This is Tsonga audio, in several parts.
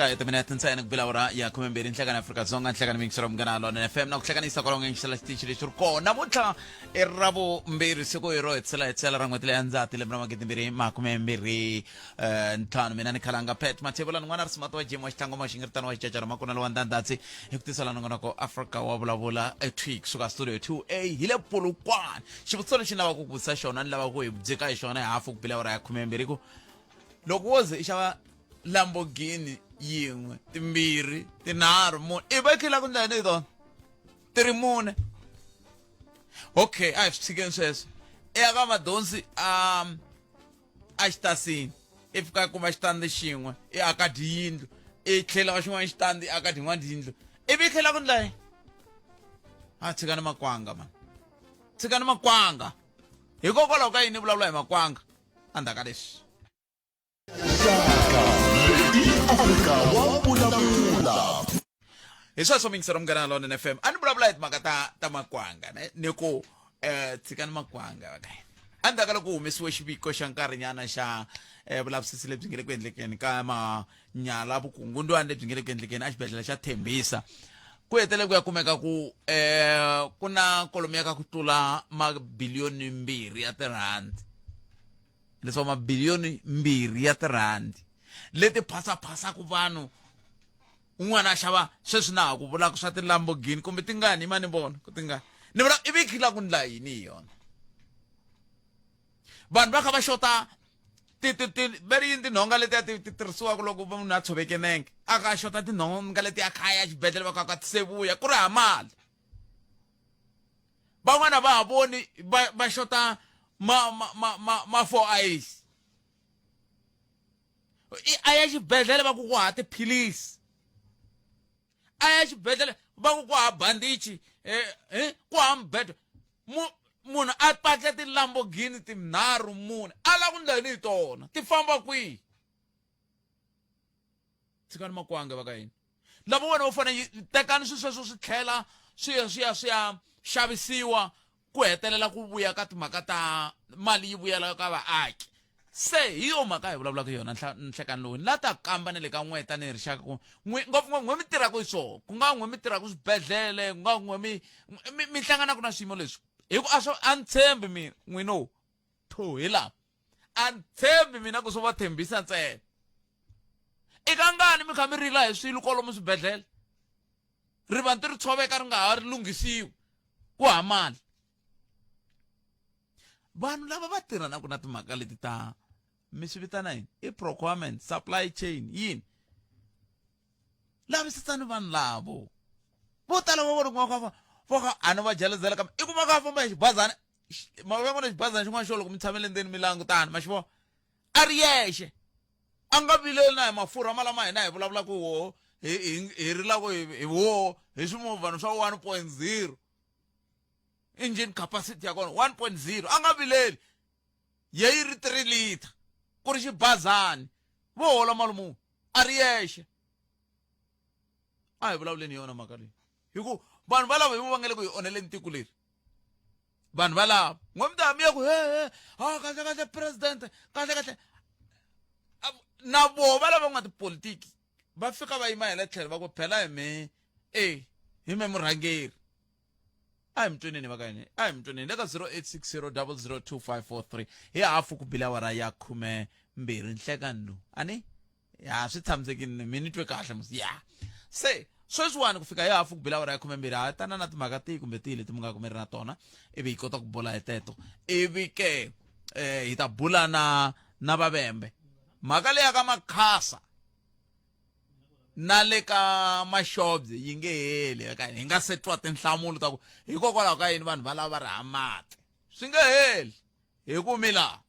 Ka timinete ntsena ku bila awara ya 12 nhlekani Afrika-Dzonga, nhlekani miyingiselo Munghana Lonene FM na ku hlekanisa kwalaho nga yingisela xitichi lexi ri kona. Namuntlha i Ravumbirhi, siku hi ro hetisela hetisela ra n'hweti leya Ndzati lembe ra magidimbirhi makume mbirhi ntlhanu. Mina ni khalanga Pat Mathebula ni n'wana ri simata wa Jim wa Xitlangoma wa Xingiritano wa Xicacana Makuna lowa Ndandatsi hi ku tisela nongonoko Afrika wa vulavula etwi kusuka studio 2A hi le Polokwane. Xivutiso lexi ni lavaka ku vutisa xona ni lavaka ku hi byika hi xona hi hafu ku bila awara ya 12 ku loko wo ze i xava Lamborghini yin'we, timbirhi, tinharhu, mune, i va i tlhela ku ndla yini hi tona ti ri mune? Okay, a hi swi tshikeni sweswo. I ya ka madonsi a xitasini, i fika i kuma xitandi xin'we, i aka diyindlu, i tlhela ka xin'wana xitandi, i aka din'wana diyindlu, ivi i tlhela ku ndla yini? A tshikani makwanga mani, tshikani makwanga. Hikokwalaho ka yini vulavula hi makwanga endzhaku ka leswi? Afrika wa vulavula. Hi sweswo mingisero Munghana Lonene FM, a ni vulavula hi timhaka ta makwanga ne ni ku tshikani makwanga va ka hina. Endzhaku ka loko ku humesiwe xiviko xa nkarhinyana xa vulavisisi lebyi nge le ku endlekeni ka manyala vukungundwani lebyi nge le ku endlekeni exibedhlele xa Tembisa, ku hetelele ku ya kumeka ku ku na kolomiya ka ku tlula mabiliyoni mbirhi ya tirhandi, leswaku mabiliyoni mbirhi ya tirhandi leti phasaphasaka vanhu, un'wana a xava sweswi na ha ku vulaka swa ti-Lamborghini kumbe tingani ma ni vona ku tingani ni vula ivi khi la ku ndla yini hi yona. Vanhu va kha va xota ti ti ti va ri yini tinhonga letiya ti tirhisiwaka loko munhu a tshoveke nenge, a kha a xota tinhonga letiya khaya xibedhlele va kha ka ti sevuya ku ri ha mali. Van'wana va ha voni va xota ma ma ma ma ma four eyes, i a ya xibedhlele va ku ku ha tiphilisi, a ya xibedhlele va ku ku ha bandichi, ku ha mubedwa. Munhu a patla ti-Lamborghini tinharhu mune, a lava ku ndla yini hi tona? Ti famba kwihi? Tshikani makwanga va ka yini lava wena u fanele tekani swilo sweswo swi tlhela swi ya swi ya swi ya xavisiwa ku hetelela ku vuya ka timhaka ta mali yi vuyela ka vaaki. Se hi yo mhaka hi vulavulaka yona nhlekani lowu ni la ta kamba na le ka n'we tanihi rixaka ku n'we ngopfungopfu n'we mi tirhaka hi swona, ku nga n'we mi tirhaka swibedhlele, ku nga n'we mi hlanganaka na swiyimo leswi, hi ku a swo a ni tshembi mina n'wino tho hi laha a ni tshembi mina ku swo va tshembisa ntsena. I ka ngani mi kha mi rila hi swilo kwalomu swibedhlele, rivanti ri tshoveka ri nga ha ri lunghisiwi ku ha mali? Vanhu lava va tirhanaka na timhaka leti ta mi swi vitana yini, i procurement, supply chain, yini, lavisisani vanhu lavo. Vo tala va vona kuma ka va ka a ni va jalezela, kambe i kuma ka famba hi xibazana, ma vona xibazana xin'wana xo loko mi tshamele ndzeni mi langutana ma xi vona a ri yexe, a nga vileli na hi mafurha malama hina hi vulavulaka wo hi rilaka hi wo hi swimovhana swa 1.0 engine capacity ya kona 1.0, a nga vileli ye yi ri 3 liter ku ri xibazani vo hola mali muni a ri yexe. A hi vulavuleni yona mhaka leyi, hi ku vanhu valavo hi vo va nga le ku hi onheleni tiko leri. Vanhu valavo n'we mi ta mi ya ku he he ha kahle kahle president kahle kahle na voho va lava nga tipolitiki va fika va yima hi le tlhelo va ku phela hi me e hi me murhangeri. A hi mi tweneni va ka yini, a hi mi tweneni le ka 0860002543 hi hafu ku bila awara ya 12 nhlekani lowu ani ya swi tshamisekile mi ni twe kahle musi ya se sweswiwani ku fika hi hafu ku bila awara ya 12 ha tana na timhaka tihi kumbe tihi leti mi nga ku mi ri na tona, ivi hi kota ku bula hi teto, ivi ke hi ta bula na vavembe mhaka leya ka makhasa na le ka maxobye yi nge heli ka hi nga se twa tinhlamulo ta ku hikokwalaho ka yini vanhu va lava va ri ha mati swi nge heli hi ku mi laha.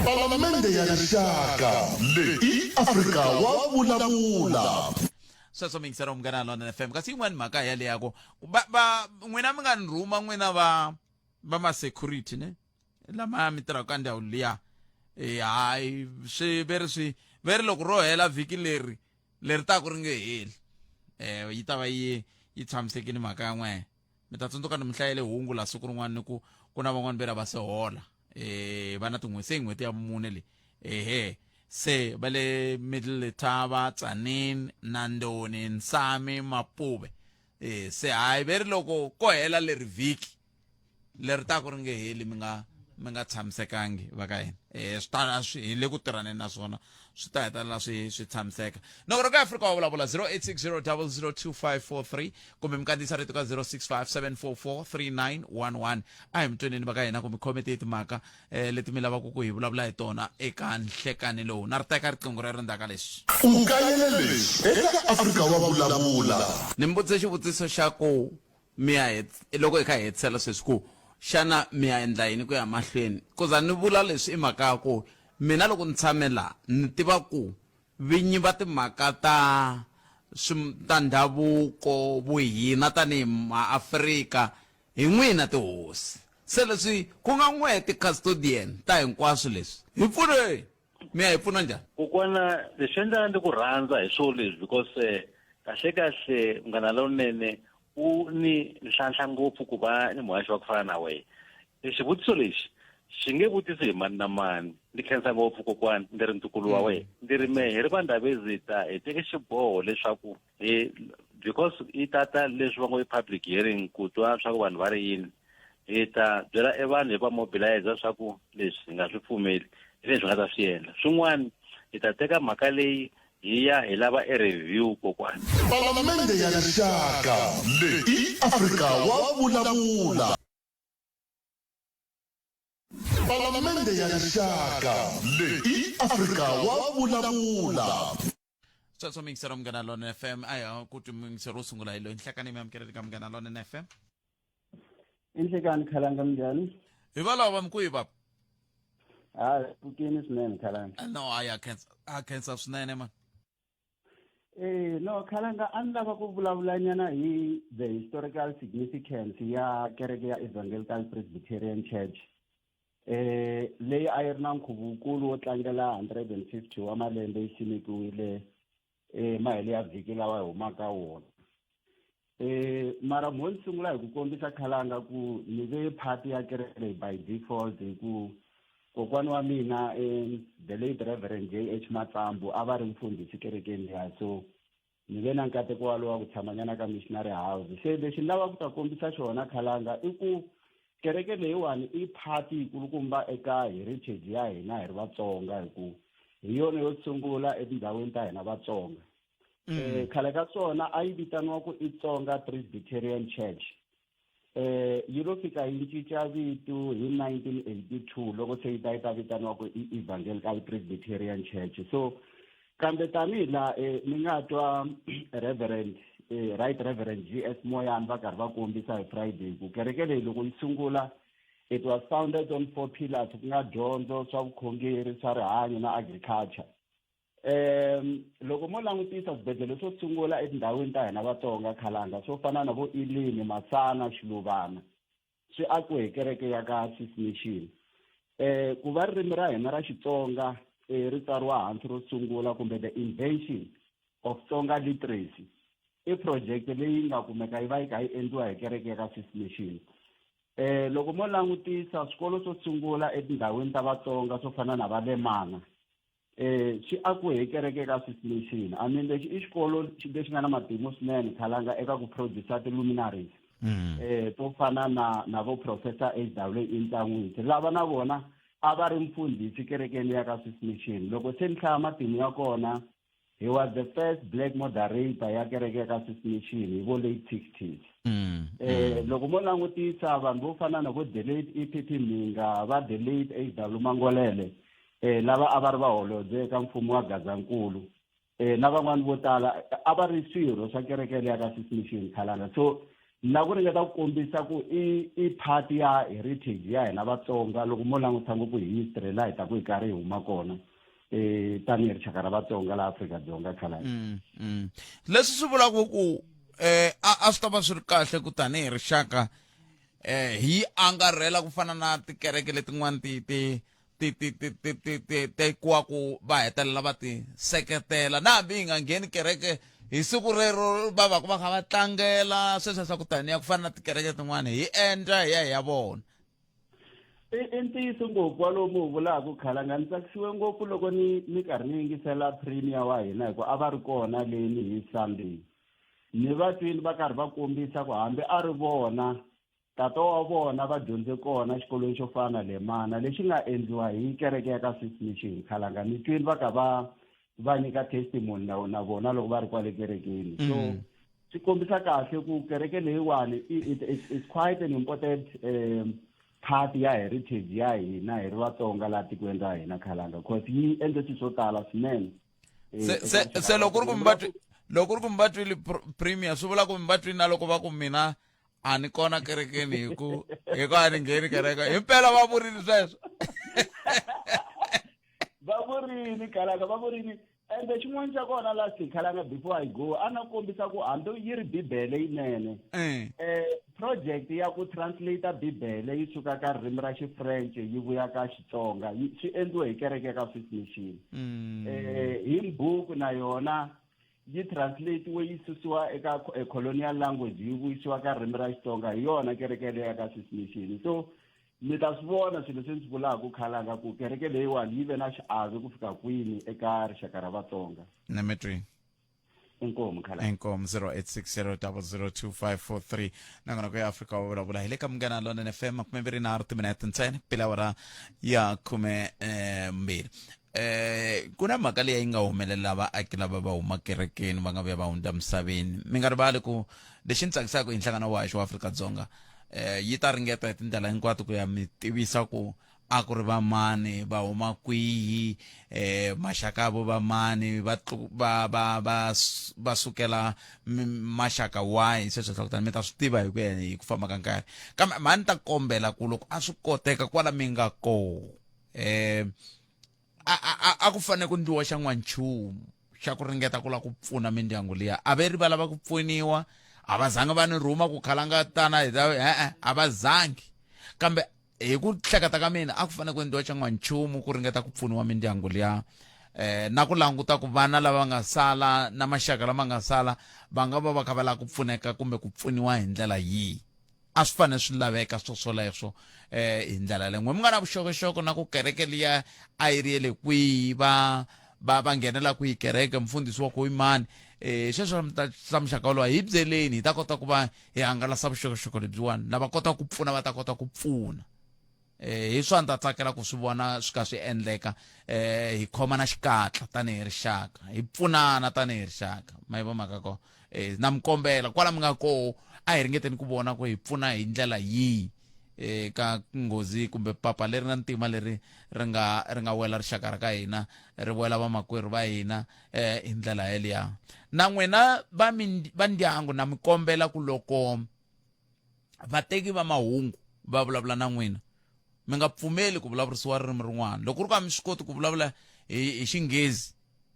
Palamende ya Rixaka leyi i Afrika wa vulavula. Sweswo mingisero Munghana Lonene FM. Kasi yin'wana mhaka yaleya ku va va n'wina mi nga ni rhuma n'wina va va ma security ne lama mi tirhaka ka ndhawu liya, hayi swi ve ri swi ve ri loko ro hela vhiki leri leri taku ri nge heli, yi ta va yi yi tshamisekile mhaka ya n'wehe. Mi ta tsundzuka ni mi hlayele hungu la siku rin'wana ni ku ku na van'wani ve ra va se hola, va na tin'hweti se n'hweti ya mune leyi, ehe. Se va le Middle Letaba, Tzaneen, Nandoni, Nsami, Mapuve. Se hayi ve ri loko ko hela leri vhiki leri taku ri nge heli mi nga mi nga tshamisekangi va ka hina. Swi ta swi hi le ku tirhaneni na swona swi ta hetelela swi swi tshamiseka. Nokoro ka Afrika wa vulavula 0860002543 kumbe mi kandziyisa rito ka 0657443911. A hi mi tweneni va ka hina ku mi khome tihi timhaka leti mi lavaka ku hi vulavula hi tona eka nhlekani lowu. Na ri teka riqingho rero ndzhaku ka leswi. U kayele leswi eka Afrika wa Vulavula. Ni mi vutise xivutiso xa ku mi ya loko hi kha hi hetisela sweswi ku xana mi ya endla yini ku ya mahlweni. Ku za ni vula leswi i mhaka ya ku mina loko ni tshame la ni tiva ku vinyi va timhaka ta swi ta ndhavuko vuhina tanihi maAfrika hi n'wina tihosi. Se leswi ku nga n'we ti-custodian ta hinkwaswo leswi, hi pfuneni! Mi ya hi pfuna njhani? Kokwana, leswi endlaka ndzi ku rhandza hi swo leswi because kahle kahle Munghana Lonene u ni nhlanhla ngopfu ku va ni muhaxi wa ku fana na wena. Xivutiso lexi xi nge vutisi hi mani na mani. Ndzi khensa ngopfu kokwani, ndzi ri ntukulu wa wena. Ndzi ri mehe hi ri va Ndhavezitha hi teke xiboho leswaku hi because i tata leswi va ngo i public hearing ku twa swa ku vanhu va ri yini hi ta byela e vanhu hi va mobilize swa ku leswi hi nga swi pfumeli hi leswi nga ta swi endla swin'wana hi ta teka mhaka leyi hi ya hi lava e review kokwani. Palamende ya Rixaka leyi i Afrika wa Vulavula. Palamende ya Rixaka leyi i Afrika wa Vulavula. Sweswo miyingisero Munghana Lonene FM a hi ku twi muyingiseri wo sungula hi loyi nhlekani mi amukeleni ka Munghana Lonene FM. I nhlekani khalanga minjhani? Hi valava mkwihi baba? Ha pfukini swinene khalanga. No a ya khensa a khensa swinene man. Eh no khalanga a ni lava ku vulavulanyana hi the historical significance ya kereke ya Evangelical Presbyterian Church. Eh leyi a yi ri na nkhuvo wukulu wo tlangela 150 wa malembe yi simekiwile eh mahelo ya vhiki lawa hi humaka wona. Eh mara mo ni sungula hi ku kombisa khalanga ku ni ve part ya kereke leyi by default hi ku kokwana wa mina eh, the late Reverend JH Matsambu a va ri mfundhisi kerekeni liya so ni ve na nkateko walowo wa ku tshamanyana ka missionary house. Se lexi ni lavaka ku ta kombisa xona khalanga i ku kereke leyiwani i part yikulukumba eka heritage ya hina hi ri Vatsonga hi ku hi yona yo sungula etindhawini ta hina Vatsonga. Khale ka swona a yi vitaniwa ku i Tsonga Presbyterian Church. Yi lo fika yi cinca vito hi 1982 loko se yi ta yi ta vitaniwa ku i Evangelical Presbyterian Church. So kambe tanihi laha ni nga twa Reverend Right Reverend GS Moyane va karhi va kombisa hi Friday ku kereke leyi loko yi sungula it was founded on four pillars ku nga dyondzo, swa vukhongeri, swa rihanyo na agriculture. Loko mo langutisa swibedhlele swo sungula etindhawini ta hina Vatsonga khalanga swo fana na vo Elim, Masana, Xiluvana swi akiwe hi kereke ya ka Swiss Mission. Ku va ririmi ra hina ra Xitsonga ri tsariwa hansi ro sungula kumbe the invention of Tsonga literacy i project leyi nga kumeka yi va yi kha yi endliwa hi kereke ya ka Swiss Mission. Loko mo langutisa swikolo swo sungula etindhawini ta Vatsonga swo fana na Valemana swi akiwe hi kereke ka Swiss Mission. I mean lexi i xikolo lexi nga na matimu swinene khalanga eka ku producer ti-luminaries to fana na na vo Professor H.W. Intsan'wisi lava na vona a va ri mfundhisi kerekeni ya ka Swiss Mission. Loko se ni hlaya matimu ya kona he was the first black moderator ya kereke ya ka Swiss Mission hi vo late 60s. Loko mo langutisa vanhu vo fana na vo the late EPP Mhinga va the late H.W. Mangolele lava a va ri vaholobye eka mfumo wa Gazankulu na van'wani vo tala a va ri swirho swa kereke leya ka Swiss Mission khalanga. So ni lava ku ringeta ku kombisa ku i i part ya heritage ya hina Vatsonga loko mo langutisa ngopfu hi history laha hi taku hi karhi hi huma kona tanihi rixaka ra Vatsonga laha Afrika-Dzonga khalanga. Leswi swi vulaka ku a swi ta va swi ri kahle ku tanihi rixaka hi angarhela ku fana na tikereke letin'wana ti ti ti ti ti ti ti ti tekiwa ku va hetelela va ti seketela na hambi hi nga ngheni kereke hi siku rero va va va kha va tlangela sweswo swa ku taniya ku fana na tikereke tin'wana hi endla hi ya hi ya vona. I ntiyiso ngopfu walomu wu vulaka, Khalanga. Ni tsakisiwe ngopfu loko ni karhi ni yingisela premier wa hina, hi ku a va ri kona leni hi Sunday. Ni va twini va karhi va kombisa ku hambi a ri vona tata wa vona va dyondze kona xikolweni xo fana Lemana, lexi nga endliwa hi kereke ya ka Swiss Mission. Khalanga, ni twini va ka va nyika testimony na vona loko va ri kwale kerekeni. So swi kombisa kahle ku kereke leyiwani it's quite an important part ya heritage ya hina hi ri Vatsonga laha tikweni ra hina, Khalanga, cause yi endle swilo swo tala swinene. Se loko ri ku mi va twi, loko ri ku mi va twile premier, swi vula ku mi va twini na loko va ku mina a ni kona kerekeni hi ku a ni ngheni kereke himpela, va vurini sweswo? Va vurini, Khalanga, va vurini. Ende xin'wana xa kona, last, Khalanga, before I go, a na kombisa ku hambi yi ri Bibele yinene, project ya ku translate Bibele yi suka ka ririmi ra Xifrench yi vuya ka Xitsonga swi endliwe hi kereke ka Swiss Mission. Hi buku na yona yi translatiwe yi susiwa eka colonial language yi vuyisiwa ka ririmi ra Xitsonga hi yona kereke leya ka Swiss Mission. So mi ta swi vona swilo leswi ndzi swi vulaka, Khalanga, ku kereke leyiwani yi ve na xiave ku fika kwini eka rixaka ra Vatsonga. Nemetwi. Inkomu, Khalanga. Inkomu. 0860002543 nakona ku ya Afrika wa vulavula hi le ka Munghana Lonene FM, 23 timinete ntsena pele awara ya khume mbirhi. Ku na mhaka leyi yi nga humelela vaaki lava va huma kerekeni va nga vuya va hundza misaveni. Mi nga rivali ku lexi ni tsakisaka hi nhlangano wa haxo wa Afrika-Dzonga, yi ta ringeta hi tindlela hinkwato ku ya mi tivisa ku a ku ri vamani, va huma kwihi, maxaka ya vo vamani, va va va va va sukela maxaka wahi, sweswo swa kutani mi ta swi tiva hi ku ya hi ku famba ka nkarhi. Kambe mhani ta kombela ku loko a swi koteka kwala mi nga koho, a ku fanele ku ndliwa xa n'wanchumu xa ku ringeta ku lava ku pfuna mindyangu liya. A ve ri va lava ku pfuniwa, a va zangi va ni rhuma ku khalanga tana hi ta, e-e, a va zangi. Kambe hi ku hleketa ka mina, a ku fanele ku endliwa xa n'wanchumu ku ringeta ku pfuniwa mindyangu liya, na ku languta ku vana lava nga sala na maxaka lama nga sala va nga va va kha va lava ku pfuneka kumbe ku pfuniwa hi ndlela yihi. A swi fanele swi laveka swoswoleswo hi ndlela yaleyo. N'we mi nga na vuxokoxoko na ku kereke liya a yi ri yele kwihi, va nghenela kwihi kereke, mfundhisi wa kohi mani, sweswo swa muxaka wolowo, hi byeleni hi ta kota ku va hi hangalasa vuxokoxoko lebyiwani. Lava kotaka ku pfuna va ta kota ku pfuna. Hi swa ni ta tsakela ku swi vona swi ka swi endleka. Hi khomana xikatla tanihi rixaka, hi pfunana tanihi rixaka. Ma yi vo mhaka ko? Na mi kombela kwala mi nga koho, a hi ringeteni ku vona ku hi pfuna hi ndlela yihi ka nghozi kumbe papa leri nga ntima leri ri nga wela rixaka ra ka hina, ri wela vamakwerhu va hina hi ndlela yeliya. Na n'wina va ndyangu, na mi kombela ku loko vateki va mahungu va vulavula na n'wina, mi nga pfumeli ku vulavurisiwa ririmi rin'wana. Loko ku ri ku a mi swi koti ku vulavula hi Xinghezi,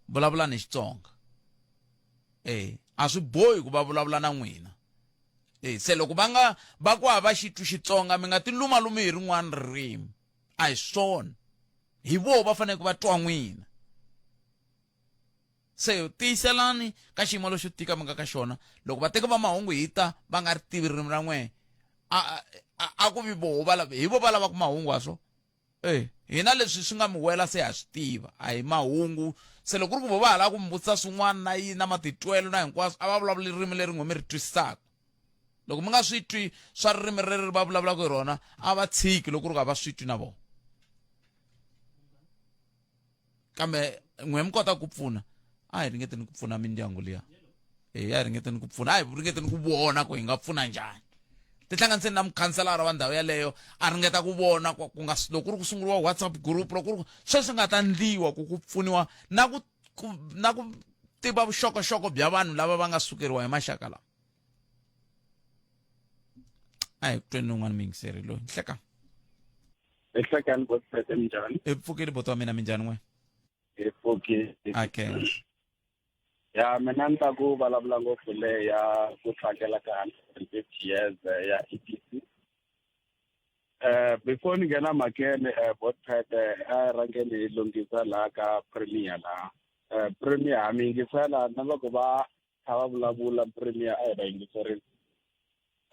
vulavulani hi Xitsonga. A swi bohi ku va vulavula na n'wina. Se loko va nga va ku a va xi twi Xitsonga, mi nga ti lumalumi hi rin'wana ririmi. A hi swona, hi voho va fanele ku va twa n'wina. Se tiyiselani ka xiyimo lexo tika mi nga ka xona. Loko vateki va mahungu hi ta va nga ri tivi ririmi ra n'wehe, a ku vi voho va hi vo va lavaka mahungu ha swo. Hina leswi swi nga mi wela se ha swi tiva, a hi mahungu. Se loko ku ri ku vo va ha lava ku mi vutisa swin'wana na yini na matitwelo na hinkwaswo, a va vulavuli ririmi leri n'we mi ri twisisaka. Loko mi nga swi twi swa ririmi reri va vulavulaka hi rona, a va tshiki loko ku ri ku a va swi twi na vona. Kambe n'we mi kota ku pfuna, a hi ringeteni ku pfuna mindyangu liya. A hi ringeteni ku pfuna, a hi ringeteni ku vona ku hi nga pfuna njhani. Tihlanganiseni na mukhanselara wa ndhawu yaleyo, a ringeta ku vona ku nga loko ku ri ku sunguriwa WhatsApp group, loko ku ri sweswi nga ta ndliwa ku pfuniwa na ku tiva vuxokoxoko bya vanhu lava va nga sukeriwa hi maxaka lawa. A hi ku tweni un'wana muyingiseri loyi. Nhleka. Ehlekani bosete, minjhani? I pfukile boto wa mina, minjhani n'we? Hi pfukile. Okay. Ya, mina ni ta ku vulavula ngopfu le ya ku tlangela ka 150 years ya EPC. Before ni nghena mhakeni, botpet, a rhangeni hi lunghisa laha ka premier laha. Premier ha mi yingisela na loko va kha va vulavula, premier a hi va yingiserile.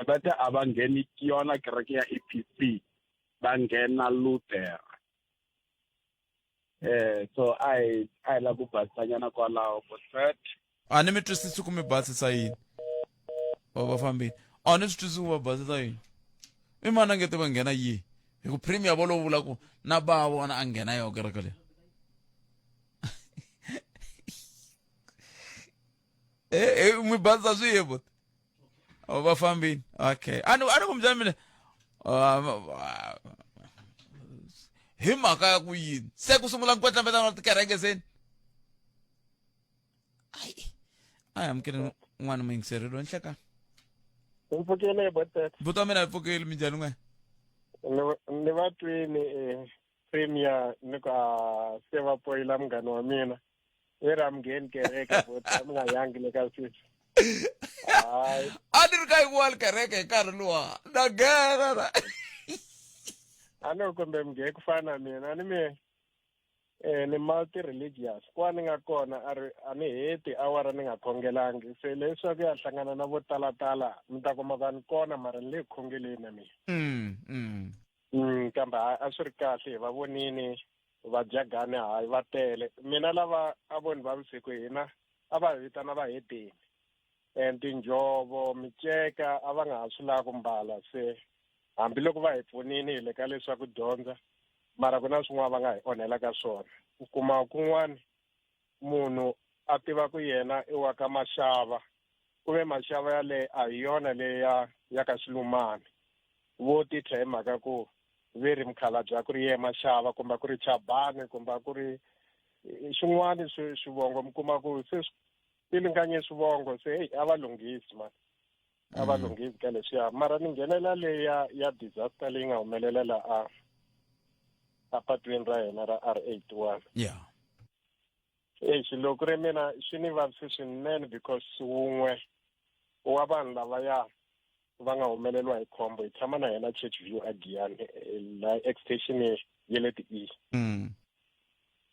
Va te a va ngheni yona kereke ya EPC. Va nghena Luther. So a hi lava ku basisanyana kwalaho, Botpet. A ni mi twisisi ku mi basisa yini. Va fambile. A ni swi twisisi ku va basisa yini. I mani a nge te va nghena yihi? Hi ku premier vo lo vula ku na ba vona a nghena yo kereke leyi. Mi basisa swi ye bot. Oh, va fambile. Okay. A ni ku mi mina. Ah, hi mhaka ya ku yini se ku sungula nkwetlambetano wa tikereke seni ayi a hi amukele n'wana muyingiseri loyi nhlekani. Hi pfukile, Botet. Buti wa mina, hi pfukile. Minjhani n'we? Ni va twini premier ni ku a se va poyila munghana wa mina i ri a mi ngheni kereke bot, a mi nga yangi le ka sweswi, hayi. A ni ri ka yin'wani kereke hi nkarhi luwa na nghena na. A ni kumbe mi nge ku fana na mina, a ni mi ni multi religious kwa ni nga kona, a ri a ni heti awara ni nga khongelangi, se leswaku ya hlangana na vo talatala mi ta kuma ka ni kona, mara ni le ku khongeleni na mina. Kambe a swi ri kahle, hi va vonini vajagani, hayi va tele. Mina lava a voni va vusiku, hina a va hi vitana vahedeni, and tinjhovo, miceka a va nga ha swi lavi ku mbala, se hambiloko va hi pfunini hi le ka leswaku dyondza, mara ku na swin'wana va nga hi onhela ka swona. U kuma kun'wani munhu a tiva ku yena i wa ka Maxava, ku ve Maxava yaleyo a hi yona leyi ya ka Xilumani, vo tithya hi mhaka ku ve ri mukhalabye a ku ri ye Maxava, kumbe a ku ri Chabani, kumbe a ku ri xin'wani swivongo, mi kuma ku se swi pfilunganye swivongo, se heyi, a va lunghisi mani, a va lunghisi ka leswiya. Mara ni nghenela leyi ya disaster leyi nga humelela la a patwini ra hina ra R81. Exi loko ri mina swi ni vavisi swinene, because wun'we wa vanhu lavaya va nga humeleliwa hi khombo hi tshama na yena Church View a Giyani, la extension ya le ti-E.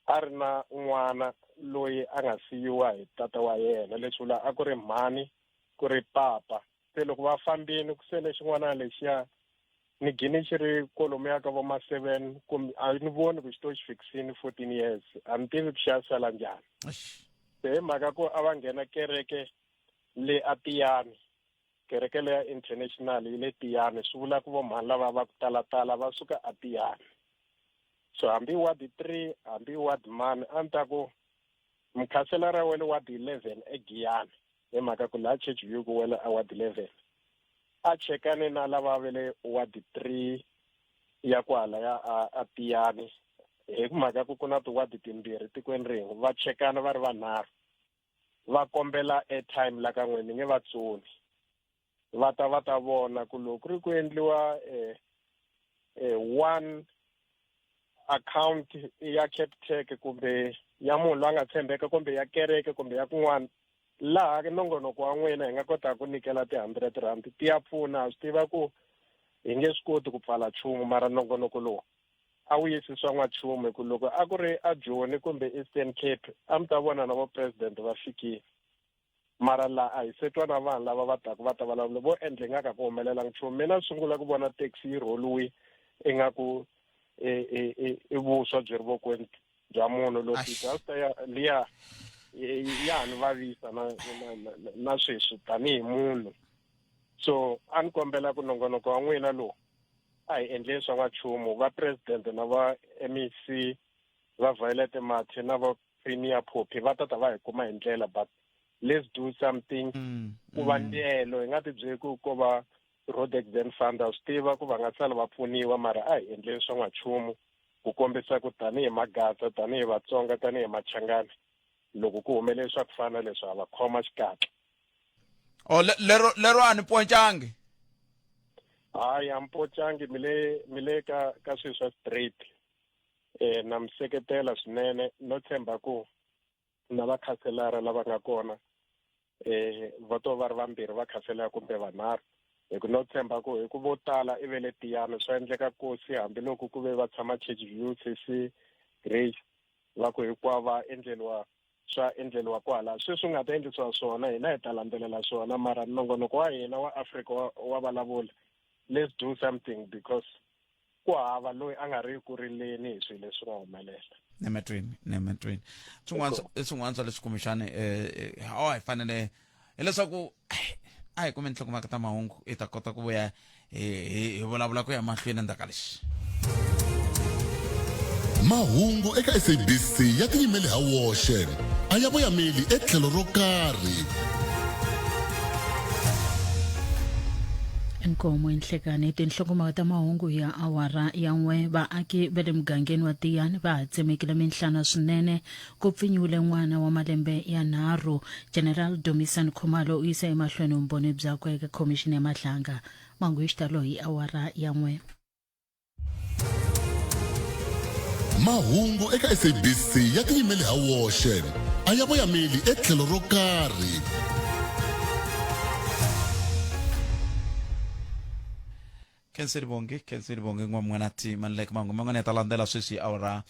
A ri na n'wana loyi a nga siyiwa hi tata wa yena, leswi vula a ku ri mhani, ku ri papa, se loko va fambini ku sele xin'wana lexiya ni gini xi ri kwalomuya ka vo ma 7, kumbe a ni voni ku xi to xi fikisini 14 years, a ni tivi ku xi ya sala njhani. Se hi mhaka ku a va nghena kereke le a Tiyani, kereke leya international yi le Tiyani, swi vula ku vo mhani lava va ku talatala va suka a Tiyani, so hambi ward 3, hambi ward mani, a ni ta ku mukhanselara wa le ward 11 eGiyani, hi mhaka ku laha Church View ku wela a ward 11, a chekane na lava va le ward 3 ya kwala ya a Tiyani, hi mhaka ku ku na tiwadi timbirhi tikweni rin'we, va chekana va ri vanharhu, va kombela airtime la ka n'we, ni nge va tsoni, va ta va ta vona ku loko ku ri ku endliwa one account ya Capitec kumbe ya munhu loyi a nga tshembeka, kumbe ya kereke, kumbe ya kun'wana laha nongonoko wa n'wina hi nga kotaka ku nyikela ti-100 rand ti ya pfuna. Ha swi tiva ku hi nge swi koti ku pfala nchumu, mara nongonoko lowu a wu yisi swa n'wanchumu, hi ku loko a ku ri a Joni kumbe Eastern Cape a mi ta vona na vo president va fikile, mara laha a hi se twa na vanhu lava va taku va ta vulavula vo endle nga ka ku humelela nchumu. Mina sungula ku vona taxi yi rholiwi ingaku i vuswa byi ri vokweni bya munhu loko disaster ya liya ya ha ni vavisa na sweswi tanihi munhu. So a ni kombela ku nongonoko wa n'wina lowu a hi endleni swa n'wanchumu, va president na va MEC va Violet Mathe na va Premier Phophi va ta ta va hi kuma hi ndlela, but let's do something ku va ndlelo hi nga ti byeli ku ko va Road Accident Fund, a swi tiva ku va nga sala va pfuniwa, mara a hi endleni swa n'wanchumu ku kombisa ku tanihi Magaza, tanihi Vatsonga, tanihi Machangani, loko ku humelele swa ku fana leswi ha va khoma xikatla. O lero a ni poncangi. Hayi, a mi poncangi, mi le ka swilo swa straight, na mi seketela swinene, no tshemba ku na vakhanselara lava nga kona va to va ri vambirhi va khanselara kumbe vanharhu, hi ku no tshemba ku hi ku vo tala i ve le Tiyani, swa endleka kosi hambiloko ku ve va tshama Church View, CC Grace, va ku hinkwavo va endleriwa swa endleriwa kwala. Sweswi nga ta endlisiwa swona, hina hi ta landzelela swona, mara nongonoko wa hina wa Afrika wa vulavula, let's do something because Ku hava loyi a nga ri ku rileni hi swilo leswi nga humelela. Nematweni, nematweni. Swin'wana swin'wana swa leswi kumbexani a hi fanele hileswaku a hi kume nhlokomhaka ta mahungu hi ta kota ku vuya hi vulavula ku ya mahlweni endzhaku ka lexi. Mahungu eka SABC ya tiyimele ha woxe, a ya voyameli etlhelo ro karhi. Inkomo enhlekani tinhlokomhaka ta mahungu ya awara ya n'we. Vaaki va le mugangeni wa Tiyani va ha tsemekile minhlana swinene ku pfinyiwile n'wana wa malembe ya nharhu. General Dumisani Khumalo u yisa emahlweni vumbhoni byakwe eka khomixini ya Madlanga. Mahungu hi xitalo hi awara ya n'we. Mahungu eka SABC ya tiyimele ha woxe, a ya voyameli etlhelo ro karhi. Khenseli Bongi, Khenseli Bongi n'wamwanati Manlek mahungu man'wana ya ta landzela sweswi awara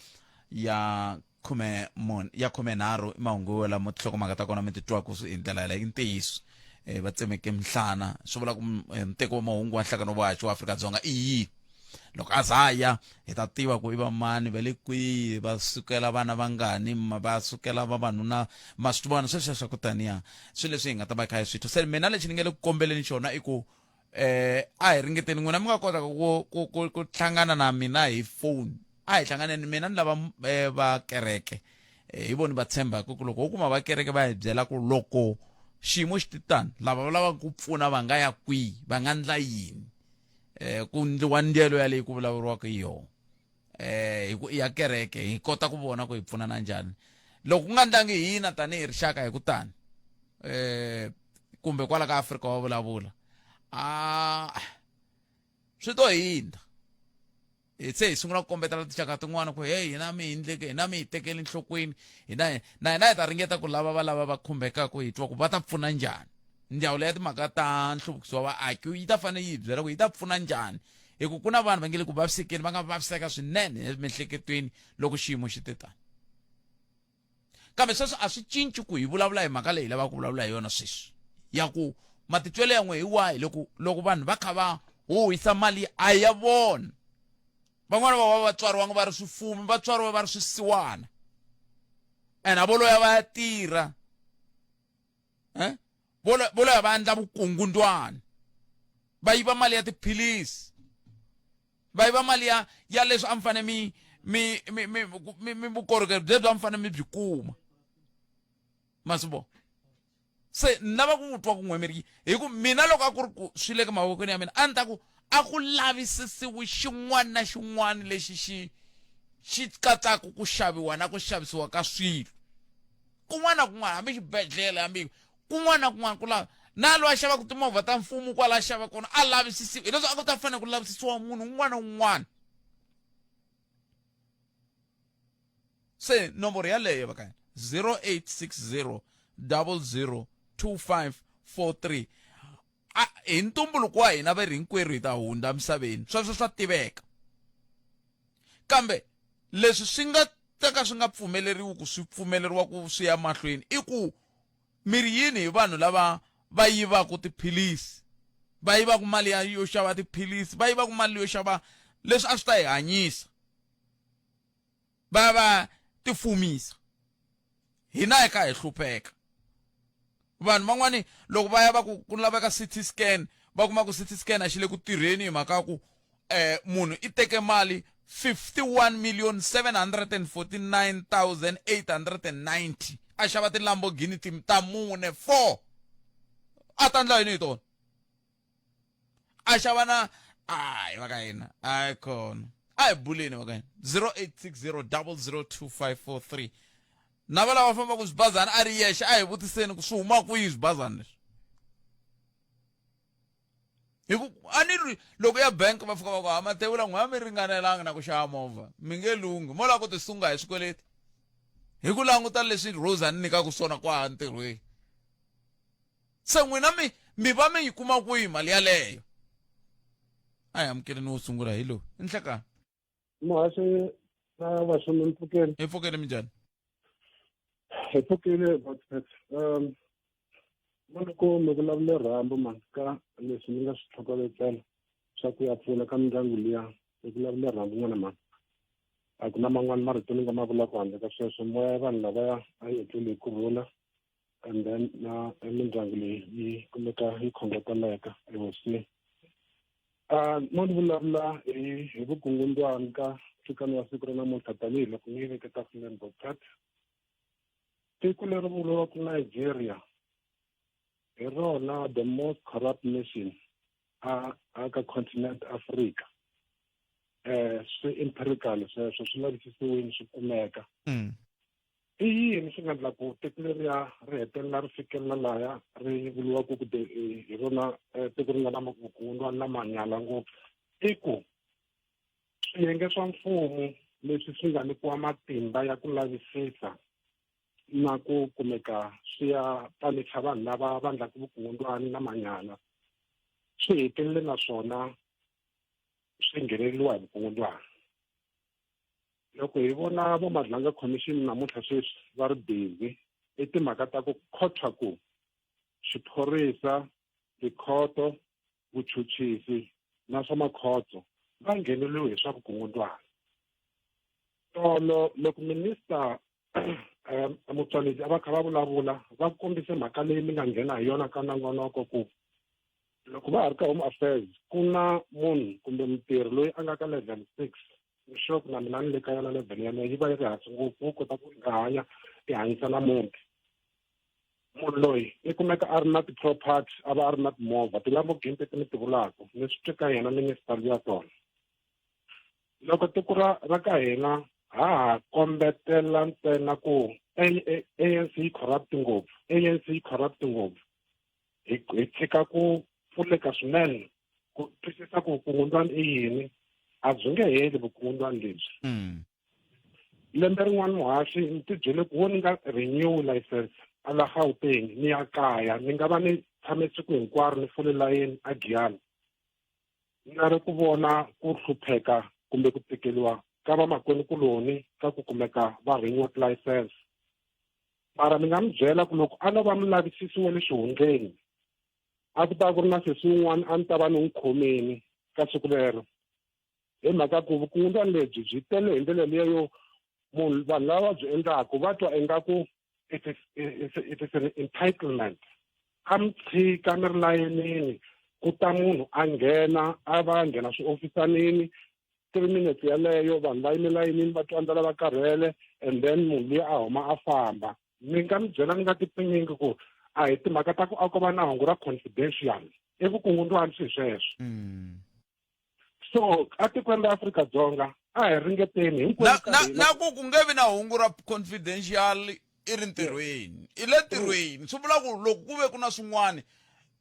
ya khume mune ya khume nharhu i mahungu lama tinhlokomhaka ta kona mi ti twaka hi ndlela yaleyo i ntiyiso um va tsemeke minhlana swi vula ku nteko wa mahungu wa nhlangano wa wa Afrika-Dzonga i yini loko a za ya hi ta tiva ku i va mani va le kwihi va sukela vana vangani va sukela vavanuna ma swi vona sweswiya swa ku taniya swilo leswi hi nga ta va kha hi swi twa se mina lexi ni nga le ku kombeleni xona i ku eh a hi ringeteni n'wina mi nga kota ku ku ku ku hlangana na mina hi phone a hi hlanganeni mina ni lava eh, va kereke eh, hi voni va tshembaka ku loko ho kuma va kereke va hi byela ku loko xiyimo xi titani lava va lavaka ku pfuna va nga ya kwihi va nga ndla yini eh ku ndliwa ndyelo yaleyi ku vulavuriwaka hi yona eh hi ku ya kereke hi kota ku vona ku hi pfunana njhani loko ku nga ndlangi hina tanihi rixaka hi ku tani eh kumbe kwala ka Afrika wa vulavula a swi to hindza hi se hi sungula ku kombetela tinxaka tin'wana ku hey hina mi hindleke hina mi hi tekeli enhlokweni hina na hina hi ta ringeta ku lava va lava va khumbekaka hi twa ku va ta pfuna njhani ndzawulo ya timhaka ta nhluvukiso wa vaaki yi ta fanele yi hi byela ku yi ta pfuna njhani hi ku ku na vanhu va nge le ku vavisekeni va nga vaviseka swinene emiehleketweni loko xiyimo xi te tani kambe sweswo a swi cinci ku hi vulavula hi mhaka leyi hi lavaka ku vulavula hi yona sweswi ya ku matitwelo ya n'we hi wahi loko loko vanhu va kha va huhisa mali a ya vona van'wana va va va tswariwanga va ri swifumi va tswariwa va ri swisiwana and a vo loya va ya tirha eh vo loya va endla vukungundwani va yiva mali ya tiphilisi va yiva mali ya ya leswi a mi fanele mi mi mi mi mi mi vukorhokeri byebyo a mi fanele mi byi kuma masivo se ni lava ku twa ku n'we mi ri hi ku mina loko a ku ri ku swi le ka mavokweni ya mina a ni ta ku a ku lavisisiwi xin'wana na xin'wana lexi xi xi katsaka ku xaviwa na ku xavisiwa ka swilo kun'wana na kun'wana hambi xibedhlele hambi kun'wana na kun'wana ku lava na loyi a xavaka timovha ta mfumo kwala a xava kona a lavisisiwa hileswi a ku ta fanele ku lavisisiwa munhu un'wana na un'wana se nomboro yaleyo va ka 0860 00 2543 a hi ntumbuluko wa hina va ri hinkwerhu hi ta hundza emisaveni sweswo swa tiveka kambe leswi swi nga ta ka swi nga pfumeleriwi ku swi pfumeleriwa ku swi ya mahlweni i ku mi ri yini hi vanhu lava va yivaka tiphilisi va yivaka mali ya yo xava tiphilisi va yivaka mali yo xava leswi a swi ta hi hanyisa va va tifumisa hina hi kha hi hlupheka vanhu van'wani loko va ya va ku ku laveka CT scan va kuma ku CT scan a xi le ku tirheni hi mhaka ku eh munhu i teke mali 51,749,890 a xava ti-Lamborghini ta mune 4 a ta ndla yini hi tona a xava na ayi va ka hina ayi khona a hi buleni va ka hina 0860 002543 na va lava fambaka swibazana a ri yexe a hi vutiseni ku swi huma kwihi swibazana leswi hi ku a ni ri loko ya bank va fika va ku ha matevula n'we a mi ringanelanga na ku xava movha mi nge lunghi mo lava ku tisunga hi swikweleti hi ku languta leswi Rose a ni nyikaka swona kwaha ntirhweni se n'wina mi mi va mi yi kuma kwihi mali yaleyo a hi amukeleni wo sungula hi lowu i nhlekani Muhaxi na vaxumi mi pfukeni hi pfukeni minjhani hi pfukile Godfred um loko mi vulavule rhambu mani ka leswi mi nga swi tlhokovetsela swa ku ya pfuna ka mindyangu liya. I vulavula rhambu n'wana mhani. A ku na man'wani marito ni nga ma vulaka handle ka sweswo. Moya ya vanhu lavaya a yi etleli hi kurhula and then na mindyangu leyi yi kumeka yi khongoteleka ehosini. Mo ni vulavula hi hi vukungundzwani ka nhlikani wa siku ra namuntlha tanihiloko ni yi veke tafuleni Bobcat. Tiko leri vuriwaka Nigeria hi rona the most corrupt nation a a ka continent Africa. Swi empirical sweswo swi lavisisiwile swi kumeka. I yini swi nga endla ku tiko leriya ri hetelela ri fikelela laya ri vuriwaka ku hi rona tiko ri nga na vukungundzwani na manyala ngopfu? I ku swiyenge swa mfumo leswi swi nga nyikiwa matimba ya ku lavisisa na ku kumeka swi ya panicha vanhu lava va endlaka vukungundzwani na manyala swi hetelele na swona swi ngheneleriwa hi vukungundzwani. Loko hi vona vo Madlanga Commission namuntlha sweswi va ri busy i timhaka ta ku khotha ku xiphorisa, tikhoto, vuchuchisi na swa makhotso va ngheneriwe hi swa vukungundzwani. Tolo loko minister Motsoaledi a va kha va vulavula va kombise mhaka leyi mi nga nghena hi yona ka nongonoko ku loko va ha ri ka Home Affairs ku na munhu kumbe mutirhi loyi a nga ka level 6 ni sure ku na mina ni le ka yona level yaleyo yi va yi ri hansi ngopfu u kota ku nga hanya i hanyisa na muti. Munhu loyi i kumeka a ri na ti-property a va a ri na timovha ti-Lamborghini leti mi ti vulaka ni swi twe ka yena minister luya tolo. Loko tiko ra ra ka hina ha ha kombetela ntsena ku ANC yi corrupt ngopfu, ANC yi corrupt ngopfu hi hi tshika ku pfuleka swinene ku twisisa ku vukungundzwani i yini a byi nge heli vukungundzwani lebyi. Lembe rin'wana muhaxi ni ti byele ku wo ni nga renew license a la Gauteng ni ya kaya ni nga va ni tshame siku hinkwaro ni fole layeni a Giyani ni nga ri ku vona ku hlupheka kumbe ku tikeliwa ka vamakwenu kuloni ka ku kumeka va renew license. Mara ni nga mi byela ku loko a lo va mulavisisi wa le xihundleni a ku ta ku ri na sesi wun'wana a ni ta va ni n'wi khomini ka siku lero hi mhaka ku vukungundzwani lebyi byi tele hi ndlela liya yo munhu vanhu lava va byi endlaku va twa ingaku it is an entitlement. A mi tshika mi ri layenini ku ta munhu a nghena a va nghena swiofisanini 3 minutes yaleyo vanhu va yime layinini va twa ndlala va karhele and then munhu luya a huma a famba. Ni nga mi byela ni nga tipinyingi ku a hi timhaka ta ku a ko va na hungu ra confidential i vukungundzwani swi sweswo. So atikweni ra Afrika-Dzonga a hi ringeteni hinkwenu ka hina. Na ku ku nge vi na hungu ra confidential i ri ntirhweni i le ntirhweni swi vula ku loko ku ve ku na swin'wana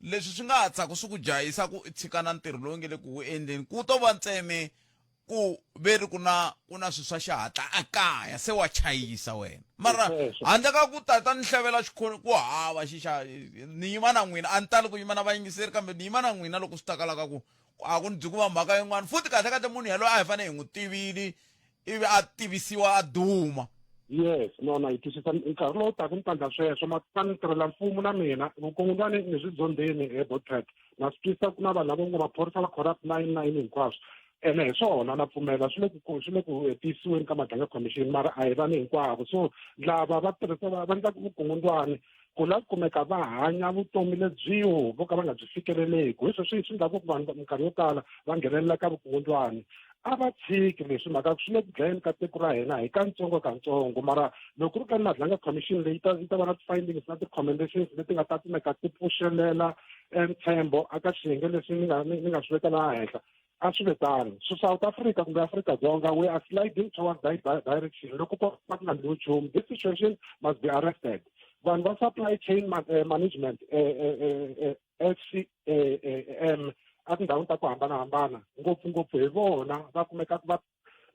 leswi swi nga ha tsaka swi ku jahisa ku i tshika na ntirho lowu nge le ku wu endleni ku to va ntseme ku ve ri ku na ku na swilo swa xihatla a kaya se wa chayisa wena mara handle ka ku tata ni hlevela xikhoni ku hava xi xa ni yima na n'wina a ni tali ku yima na vayingiseri kambe ni yima na n'wina loko swi ta kala ka ku a ku ni byi ku va mhaka yin'wana futhi kahle kahle munhu yaloye a hi fanele hi n'wi tivile ivi a tivisiwa a duma. Yes, no na yi twisisa nkarhi lowu taka ni ta endla sweswo ma ta ni tirhela mfumo na mina vukungundzwani ni byi dzondzeni he Botret na swi twisisa ku na vanhu lava ngo maphorisa va corrupt na yini na yini hinkwaswo ene hi swona na pfumela swi le ku swi le ku tiyisiweni ka Madlanga Commission mara a hi vanhu hinkwavo so lava va tirhisa va endlaka vukungundzwani ku la kumeka va hanya vutomi lebyiwo vo ka va nga byi fikeleleki hi sweswo swi endlaku ku vanhu minkarhi yo tala va nghenelela ka vukungundzwani a va tshiki leswi mhaka swi le ku dlayeni ka tiko ra hina hi katsongo katsongo mara loko ku ri ka Madlanga Commission leyi ta yi ta va na ti-findings na ti-recommendations leti nga ta kumeka ti pfuxelela ntshembo aka xiyenge leswi ni nga ni nga swi veka laha henhla a swi ve tano. So South Africa kumbe Afrika-Dzonga we are sliding towards that direction loko ko va ku nga endliwi nchumu. This situation must be arrested. Vanhu va supply chain management SCM a tindhawini ta ku hambanahambana ngopfungopfu hi vona va kumekaka va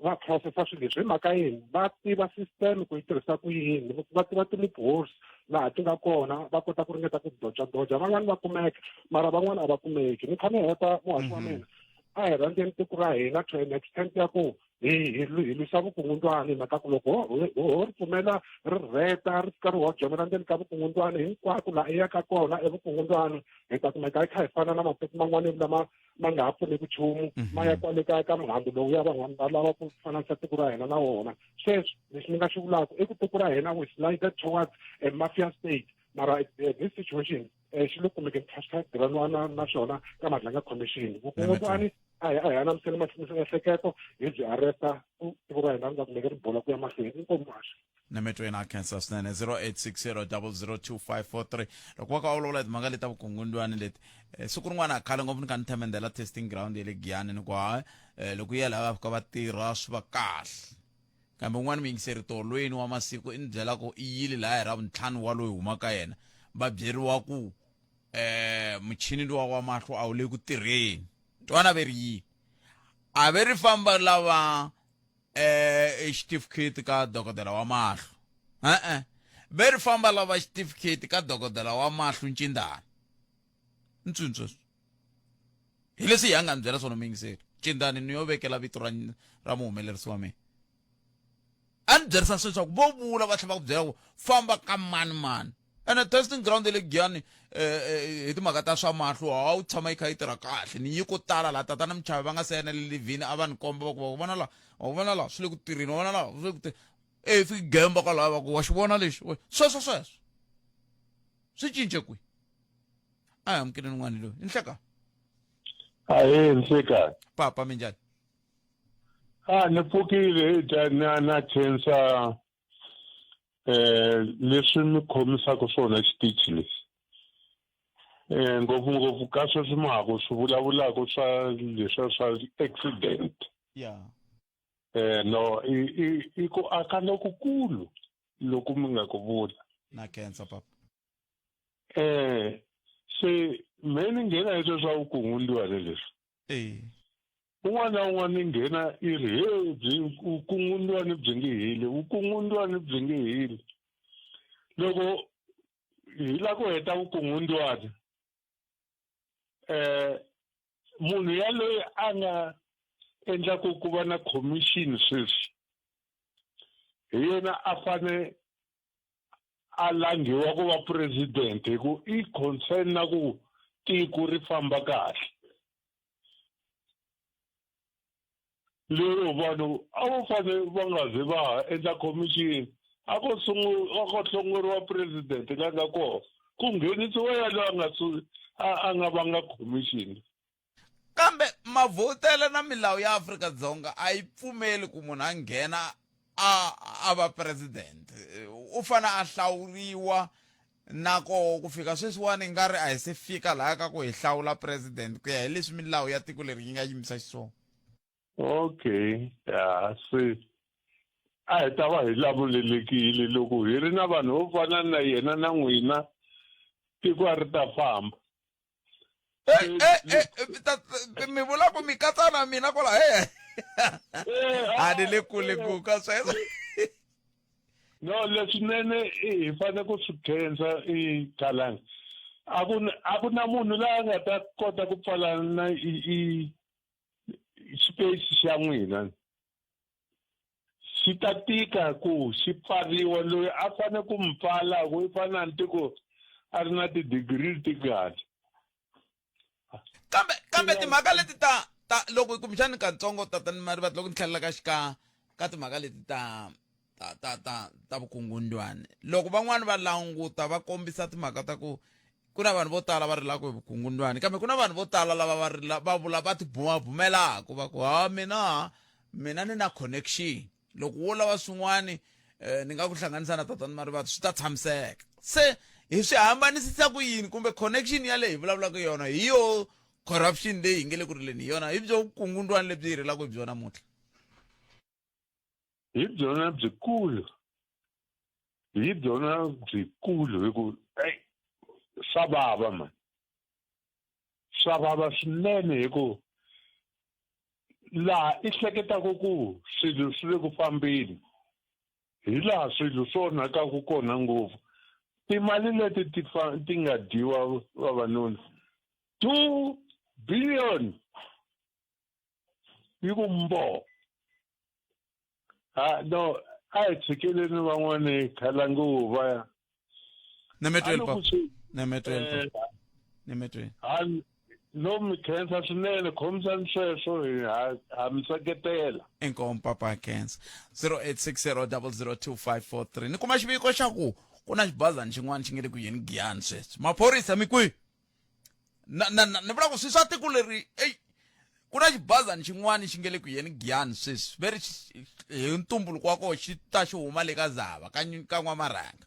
va processa swilo leswi hi mhaka yini va tiva system ku yi tirhisa ku yini va tiva ti-loopholes laha ti nga kona va kota ku ringeta ku doja doja van'wani va kumeka mara van'wani a va kumeki ni kha ni heta muhaxi wa mina a hi rhandzeni tiko ra hina to an extent ya ku Hi hi hi lwisa vukungundzwani hi mhaka ku loko ho ho ri pfumela ri rheta ri fika ri hojomela ndzeni ka vukungundzwani hinkwako laha i yaka kona evukungundzwani, hi ta kumeka hi kha hi fana na matiko man'wana lama ma nga ha pfuneki nchumu, ma ya kwale ka ka muhandzu lowu ya van'wana va lava ku fananisa tiko ra hina na wona. Sweswi lexi ni nga xi vulaka i ku tiko ra hina we slided towards a mafia state, mara this situation xi le kumekeni kha swi kha na na xona ka Madlanga Commission. Vukungundzwani a hi anamiseni miehleketo hi byi arresta ku tiko ra hina ri nga kumeki ri bola ku ya mahlweni. Inkomu muhaxi. Nametweni a khensa swinene. 0860 002543. Loko va ka va vulavula hi timhaka leti ta vukungundwani leti, siku rin'wana a khale ngopfu ni kha ni themendela testing ground ya le Giyani, ni ku ha loko ya laha va fika va tirha swi va kahle, kambe un'wana muyingiseri tolweni wa masiku i ni byela ku i yile laha hi ra vuntlhanu wa loyi humaka yena, va byeriwa ku muchini luwa wa mahlo a wu le ku tirheni. Twana ve ri yini? A ve ri famba lava xitifiketi ka dokodela wa mahlo. E-e, ve ri famba lava xitifiketi ka dokodela wa mahlo ncindani ntswintsweswo hi leswi hi a nga ni byela swona muyingiseri ncindani. Ni yo vekela vito ra ra muhumelerisi wa mina, a ni byerisa sweswaku vo vula va tlhela va ku byela ku famba ka mani mani. Ene testing ground ya le Giyani hi timhaka ta swa mahlo a wu tshama yi kha yi tirha kahle. Ni yi ko tala laha tatana Muchavi va nga se yana le livhini, a va ni komba va ku va vona la, wa vona la swi le ku tirheni, wa vona la swi le ku tirheni. E fiki gemba kwalaho va ku wa xi vona lexi sweswo sweswo swi cince kwi. A hi amukeleni n'wana loyi i nhleka. Ahee, nhleka. Papa, minjhani? A ni pfukile na na khensa leswi mi khomisaka swona xitichi lexi, ngopfungopfu ka sweswi ma ha ku swi vulavulaka swa leswa swa accident. No, i i i ku aka lokukulu loku mi nga ku vula. Na khensa, papa. Se me ni nghena hi sweswo swa vukungundzwani leswi. Un'wana na un'wana i nghena i ri he byi vukungundzwani byi nge heli, vukungundzwani byi nge heli. Loko hi lava ku heta vukungundzwani, munhu yaloye a nga endlaku ku va na commission sweswi hi yena a fane a langhiwa ku va president, hi ku i concern na ku tiko ri famba kahle. Lero vanhu a vo fane va nga ze va ha endla commission, a ko a ko hlongoriwa president la nga kona, ku nghenisiwa ya loyi a nga a nga vanga commission. Kambe mavhotelo na milawu ya Afrika-Dzonga a yi pfumeli ku munhu a nghena a va president, u fane a hlawuriwa. Na koho ku fika sweswiwani nga ri a hi se fika laha ka ku hi hlawula president ku ya hi leswi milawu ya tiko leri yi nga yimisa xiswona. Okay, ya se a hi ta va hi lamulelekile loko hi ri na vanhu vo fana na yena na n'wina, tiko a ri ta famba. Mi vula ku mi katsa na mina kwala? He, a ni le kule ku ka sweswo. No, leswinene hi fanele ku swi khensa i khalanga, a ku na munhu la nga ta kota ku pfala na i space xa n'wina, xi ta tika ku xi pfariwa. Loyi a fanele ku mi pfala ku i fanele a ni tiko a ri na ti-degree tingani. Kambe timhaka leti ta loko kumbexani katsongo, tatani Marivate, loko ni tlhelela ka xika ka timhaka leti ta vukungundwani, loko van'wani va languta va kombisa timhaka ta ku ku na vanhu vo tala va rilaka hi vukungundwani, kambe ku na vanhu vo tala lava va rila va vula va tibumabumelaka va ku ha mina ni na connection, loko wo lava swin'wani ni nga ku hlanganisa na tatani Marivate swi ta tshamiseka. Se hi swi hambanisisa ku yini? Kumbe connection ya leyi hi vulavulaka yona hi yo corruption leyi hi nge le ku rileni hi yona, hi byo vukungundwani lebyi hi rilaka hi byona namuntlha? Hi byona byikulu, hi byona byikulu, hi ku ey swa vava man, swa vava swinene, hi ku laha i hleketaka ku swilo swi le ku fambeni hi laha swilo swi onhakaka kona ngopfu. Timali leti ti ti nga dyiwa vavanuna, 2 billion yi ku mbo. Ha no, a hi tshikeleni van'wani khalanguva va. Nemetweni papa. Nemetweni. Nemetweni. Ha no mi khensa swinene khomisani sweswo hi ha ha mi seketela. Inkomu papa khensa. 0860002543. Ni kuma xiviko xa ku ku na xibazana xin'wana xi nge le ku yeni Giyani sweswi. Maphorisa mi kwihi? Na na na ni vula ku swi swa tiko leri ey ku na xibazana xin'wana xi nge le ku yeni Giyani sweswi ve ri hi ntumbuluko wa kona xi ta xi huma le ka Zava ka ka N'wamarhanga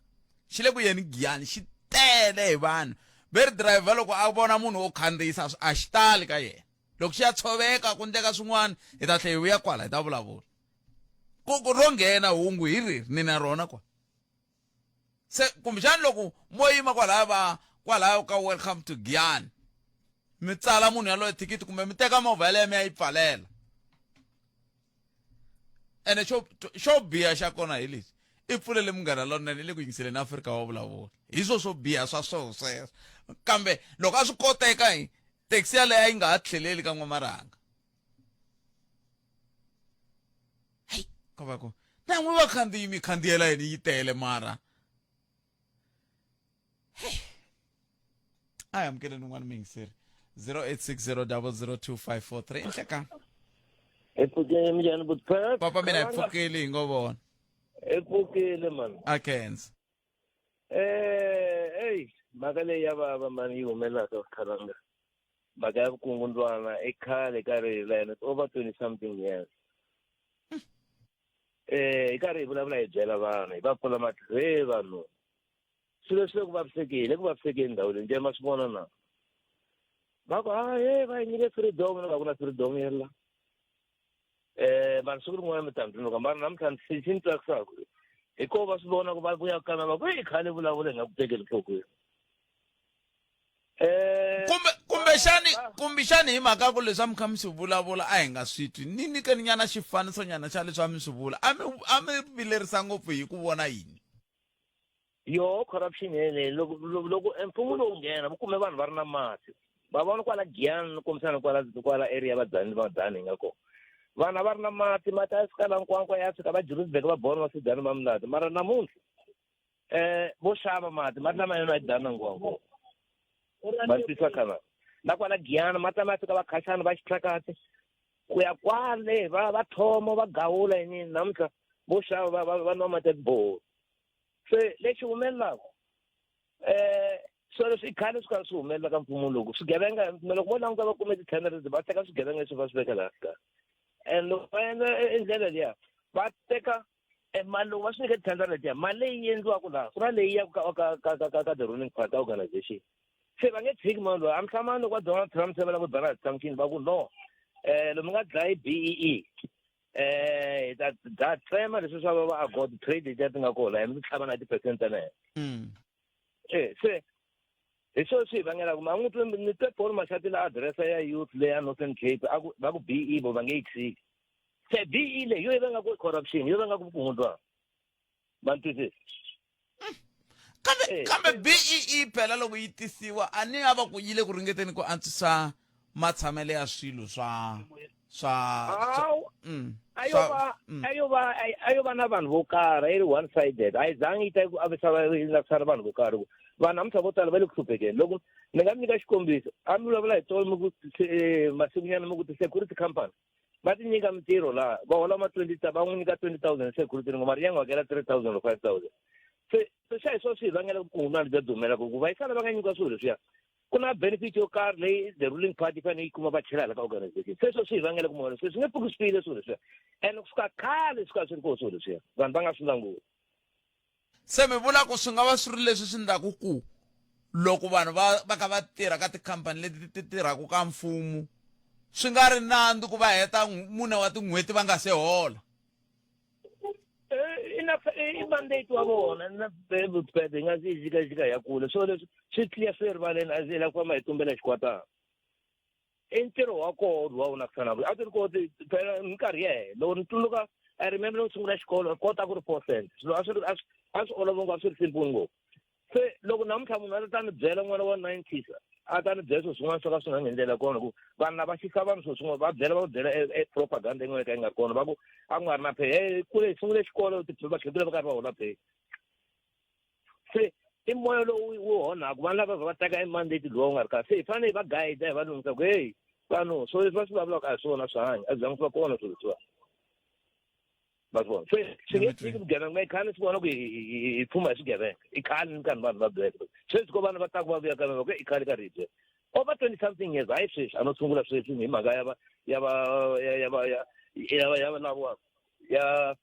xi le ku yeni Giyani xi tele hi vanhu ve ri driver loko a vona munhu wo khandziyisa a xi tali ka yena loko xi ya tshoveka ku ndleka swin'wana hi ta tlhela hi vuya kwala hi ta vulavula ku ku ro nghena hungu hi riri ni na rona kwa se kumbexani loko mo yima kwalaya va kwalaya ka welcome to Giyani mi tsala munhu yaloye thikithi kumbe mi teka movha yaleyo mi ya yi pfalela ene xo xo biha xa kona hi lexi i pfulele munghana lonene le ku yingiseleni Afrika wa vulavula hi swo swo biha swa swona sweswo kambe loko a swi koteka hi taxi yaleyo a yi nga ha tlheleli ka n'wamarhanga hayi ko va ku na n'wi vakhandziyi mi khandziyela yini yi tele mara hey a hi amukeleni un'wana muyingiseri 0860002543 i nhlekani hi pfukile minjhani butpet papa mina hi pfukile hi ngo vona hi pfukile mani a khensa eh ey mhaka leyi ya vava mani yi humelelaka khalanga mhaka ya vukungundwana i khale ka ri line it's over 20 something years eh hi karhi hi vulavula hi byela vanhu hi va pfula matihlo he vanhu swilo swi le ku vavisekeni le ku vavisekeni ndhawu leyi njhe ma swi vona na va ku ha he va hi nyike freedom na va ku na freedom yela eh mara siku rin'wana mi ta ndzunuka mara namuntlha xi ni tsakisaka hi ko va swi vona ku va vuya kana va ku i khale vulavula hi nga ku tekeli nhlokweni eh kumbe kumbexani kumbexani hi mhaka ku leswi a mi kha mi swi vulavula a hi nga swi twi ni nyikeni nyana xifaniso nyana xa leswi a mi swi vula a mi a mi vilerisa ngopfu hi ku vona yini Yoho corruption yeleyo loko loko mfumo lowu nghena va kume vanhu va ri na mati va vona kwala Giyani ni kombisana kwala kwala area va Dzani va Dzani hi nga kona vanhu a va ri na mati mati a fika la Nkowankowa ya fika va Johannesburg va borha va Sudan va Mlati mara namuntlha eh vo xava mati mati lama yona ya Dzani na Nkowankowa va tisa khana na kwala Giyani mati lama ya fika va Khashani va Xitlakati ku ya kwale va va thomo va gawula yini namuntlha vo xava va va va nwa mati ya tiboholi se lexi humelelaka eh swilo swi khale swi karhi swi humelela ka mfumo loku swigevenga loko mo languta va kume ti-tenders va teka swigevenga leswi va swi veka laha xikarhi and loko va endla e, e ndlela liya va teka e mali loko va swi nyike ti-tender letiya mali leyi endliwaka laha ku na leyi ya ka ka ka ka ka ka the ruling party organization se va nge tshiki mani loyi a mi hlamani loko va Donald Trump se va lava ku Donald Trump va ku no um lomu nga dlayi B_E_E eh hi ta dya tsema leswi swa va accord trade letiya ti nga kona hi mi tlhava na ti-percent ta le henhla mm. eh se hi swona swi hi vangelaka ma n'wi twe ni twe Paul Mashatile adirese ya youth leyi ya Northern Cape a ku va ku BE vo va nge yi tshiki se BE leyi yo yi vanga ku corruption yo vanga ku vukungundzwana va ni twisisa kambe eh, kambe eh. BEE phela loko yi tisiwa a ni a va ku yile ku ringeteni ku antswisa matshamelo ya swilo swa swa mm, a yo va mm. a yo va a yo va na vanhu vo karhi yi ri one sided a yi zangi yi ta ku avisa yi lavisana vanhu vo karhi vanhu namuntlha vo tala va le ku hluphekeni loko ni nga mi nyika xikombiso a mi vulavula hi tolo mi ku eh, masikunyana mi ku ti-security company va ti nyika mintirho laha va hola ma 20 va n'wi nyika 20000 security rin'we mara ya n'wi hakela 3000 or 5000 se se xa hi swona swi hi vangela vukungundzwana bya dumela ku va yi sala va nga nyikiwa swilo leswiya ku na benefit yo karhi leyi the ruling party fanele yi kuma va chela hala ka organization se swo swi hi vangela ku mona se swi nge pfuki swi file swilo leswiya and kusuka khale swi ka swi ri kona swilo leswiya vanhu va nga swi languti Se mi vula ku swi nga va swi ri leswi swi endlaku ku loko vanhu va va kha va tirha ka tikhampani leti ti tirhaka ka mfumo swi nga ri nandzu ku va heta mune wa tin'hweti va nga se hola eh, i mandate wa vona na hi nga si jikajika ya kule so leswi swi clear swi rivaleni a hi lava ku famba hi tumbela xikwatana i ntirho wa koho luwa wu na ku fana a ti ri koho phela minkarhi ya hina loko ni tsundzuka I remember loko sungula xikolo kota ku ri four cent swilo a swi ri a swi olova ngopfu a swi ri simple ngopfu se loko namuntlha munhu a ta ni byela n'wana wa nineties a ta ni byela swilo swin'wana swo ka swi nga ngheni ndlela kona ku vanhu lava xisa vanhu swilo swin'wana va byela va byela e, e propaganda yin'wana ka yi nga kona va ku a ku nga ri na pay hey kule hi sungule xikolo vakhegula va karhi va hola pay se i moya lowu wu onhaka vanhu lava va teka e mandate lowu nga ri kahle se hi fanele hi va guide hi va lunghisa ku hey vanhu swo leswi va swi vulavulaka a hi swona swi hanya a byi zangi swi va kona swilo leswiwani va swi vona se swi nge tshiki vugevenga ma khale swi vona ku hi phuma hi swigevenga i khale ni karhi vanhu va byela sweswi ko vana va taku va vuya ka va ku i khale ka ribye over 20 something years hayi sweswi a no sungula sweswi hi mhaka ya va ya va ya va ya ya ya va lava ya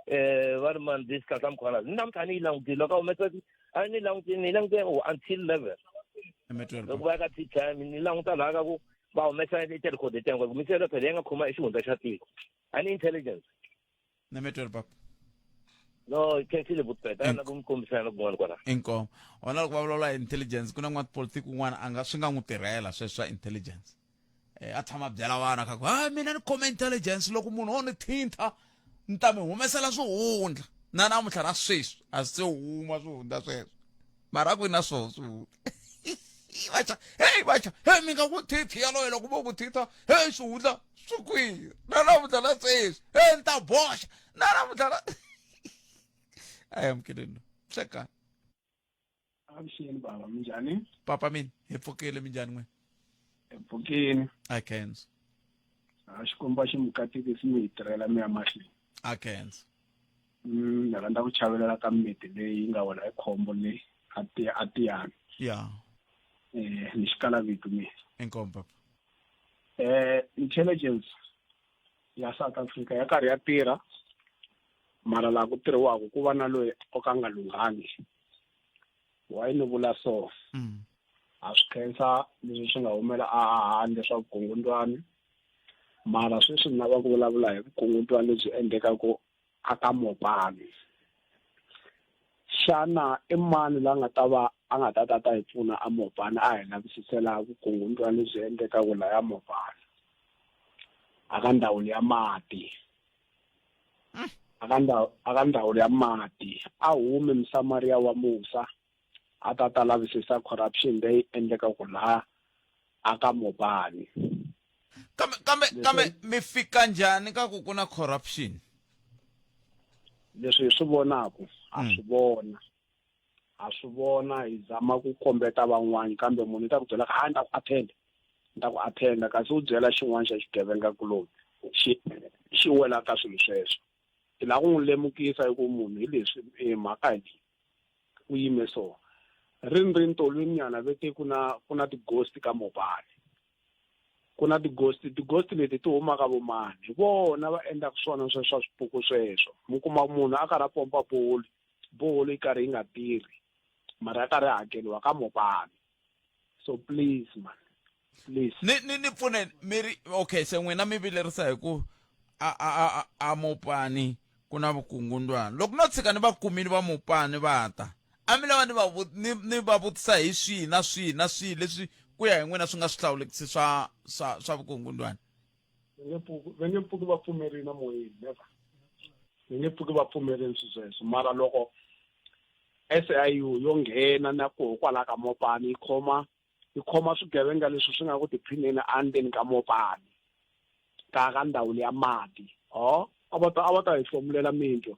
eh va ri mani this Nhlanhla Mkhwanazi ni namuntlha ni yi langutile loko a humesa a ni langutile ni langute until level loko va ya ka tea time ni languta laha ka ku va humesa ti-record ta ku miselo phela yi nga khoma i xihundla xa tiko a ni intelligence nemetweri papa no khensile vutpeta na ku mi kombisana kun'wana kwala inkomo wona loko va vulavula intelligence ku na n'watipolitiki un'wana a nga swi nga n'wi tirhela sweswo swa intelligence eh, a tshama byela vanhu kha ku ha mina ni khome intelligence loko munhu o ni thintha ni ta mi humesela swihundla na namuntlha na sweswi a swi se huma swihundla sweswo mara a ku na swona swihundla vacha hey vacha hey mi nga ku thithi yaloye loko vo ku thitha hey swihundla swi kwihi na namuntlha na sweswi hey ni ta boxa na namuntlha na a hi amukeleni hlekani avuxeni baba minjhani papa mina hi pfukile minjhani n'wina hi pfukile a khensa a xikwembu a xi mi katekisi mi hi tirhela mi ya mahlweni a khensa mm, ni rhandza ku chavelela ka miti leyi nga wela hi khombo leyi a ti a tiyani ya eh ni xikala vito mina inkomu papa eh intelligence ya South Africa ya karhi ya tirha mara laha ku tirhiwaka ku va na loyi o ka nga lunghangi why ni vula so mm. ha swi khensa leswi swi nga humela a handle swa vukungundwani mara sweswi ni lava ku vulavula hi vukungundwani lebyi endlekaku aka mopani xana i mani la nga ta va a nga ta ta ta hi pfuna a mopani a hi lavisisela vukungundwani lebyi endlekaku laya mopani aka ndhawu ya mati aka ndhawu aka ndhawu ya mati a hume musamariya wa musa a ta ta lavisisa corruption leyi endlekaku laha aka mopani kambe kambe kambe mi fika njhani ka ku ku na corruption leswi hi swi vonaku ha mm. swi vona ha swi vona hi zama ku kombeta van'wana kambe munhu i ta ku byela ha ni ta ku attend ni ta ku attenda kasi u byela xin'wana xa xigevenga kuloni xi xi wela ka swilo sweswo hi lava ku n'wi lemukisa hi ku munhu hi leswi e mhaka hi leyi u yime so rini rini tolweni nyana vete ku na ku na ti-ghost ka mobile ku na ti-ghost ti-ghost leti ti humaka vomani hi vona va endlaka swona sweswo swa swipuku sweswo mi kuma munhu a karhi a pompa boholi boholi yi karhi yi nga tirhi mara ya karhi hakeliwa ka mobile so please man please ni ni ni pfuneni mi ri okay se n'wina mi vilerisa hi ku a a a a mopani ku na vukungundwana loko no tshika ni va kumile va mopani va ta a mi lava ni va ni, ni va vutisa hi swihi na swihi na swihi leswi ku ya hi n'wina swi nga swi hlawulekisi swa swa swa vukungundwana va nge pfuki va pfumerile moyeni never va nge pfuki va pfumerile swi sweswo mara loko SIU yo nghena na koho kwala ka mopani yi khoma yi khoma swigevenga leswi swi nga ku tiphineni endzeni ka mopani ka ka ndhawu ya mati ho a va ta a va ta hi hlomulela mintwa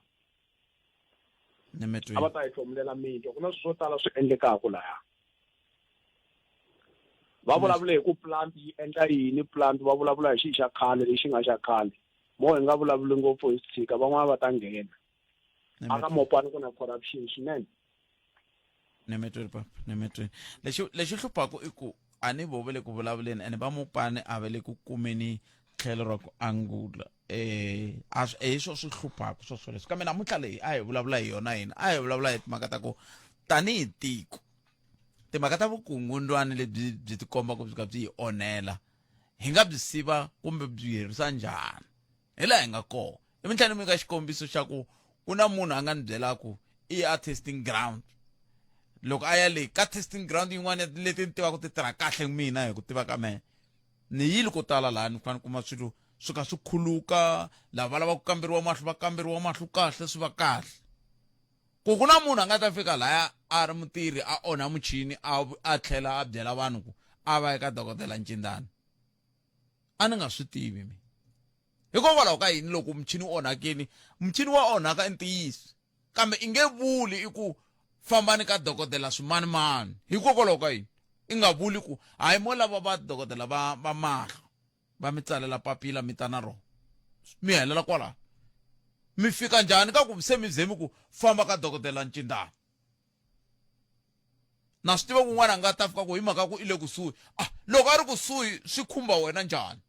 a va ta hi hlomulela mintwa ku na swilo swo tala swi endlekaka laya va vulavule hi ku plant yi endla yini plant va vulavula hi xi xa khale lexi nga xa khale mo hi nga vulavuli ngopfu hi swi tshika van'wana va ta nghena aka mopani ku na corruption swinene nemetweni papa nemetweni lexi lexi hluphaku i ku a ni vo ve le ku vulavuleni ene va mopani a va le ku kumeni tlhelo ra ku angula eh a swi hi swo swi hluphaku swo swoleswo kambe namuntlha leyi a hi vulavula hi yona hina a hi vulavula hi timhaka ta ku tanihi tiko timhaka ta vukungundwani lebyi byi tikombaka byi ka byi hi onhela hi nga byi siva kumbe byi herisa njhani hi laha hi nga kona ivi ni tlhela ni mi nyika xikombiso xa ku ku na munhu a nga ni byelaku i ya testing ground loko a ya le ka testing ground yin'wana leti ni tivaka ti tirha kahle mina hi ku tiva ka mehe ni yile ko tala laha ni fane kuma swilo swi kha swi khuluka lava va lava ku kamberiwa mahlo va kamberiwa mahlo kahle swi va kahle ku ku na munhu a nga ta fika laya a ri mutirhi a onha muchini a a tlhela a byela vanhu ku a va eka dokodela Ncindana a ni nga swi tivi mina hikokwalaho ka yini loko muchini wu onhakile muchini wa onhaka i ntiyiso kambe i nge vuli i ku fambani ka dokodela swimanimani hikokwalaho ka yini i nga vuli ku hayi mo lava va dokodela va va mahlo va mi tsalela papila mi ta na rona mi helela kwalano mi fika njhani ka ku se mi ze mi ku famba ka dokodela Ncindana na swi tiva kun'wana a nga ta fika ku hi mhaka ku i le kusuhi ah loko a ri kusuhi swi khumba wena njhani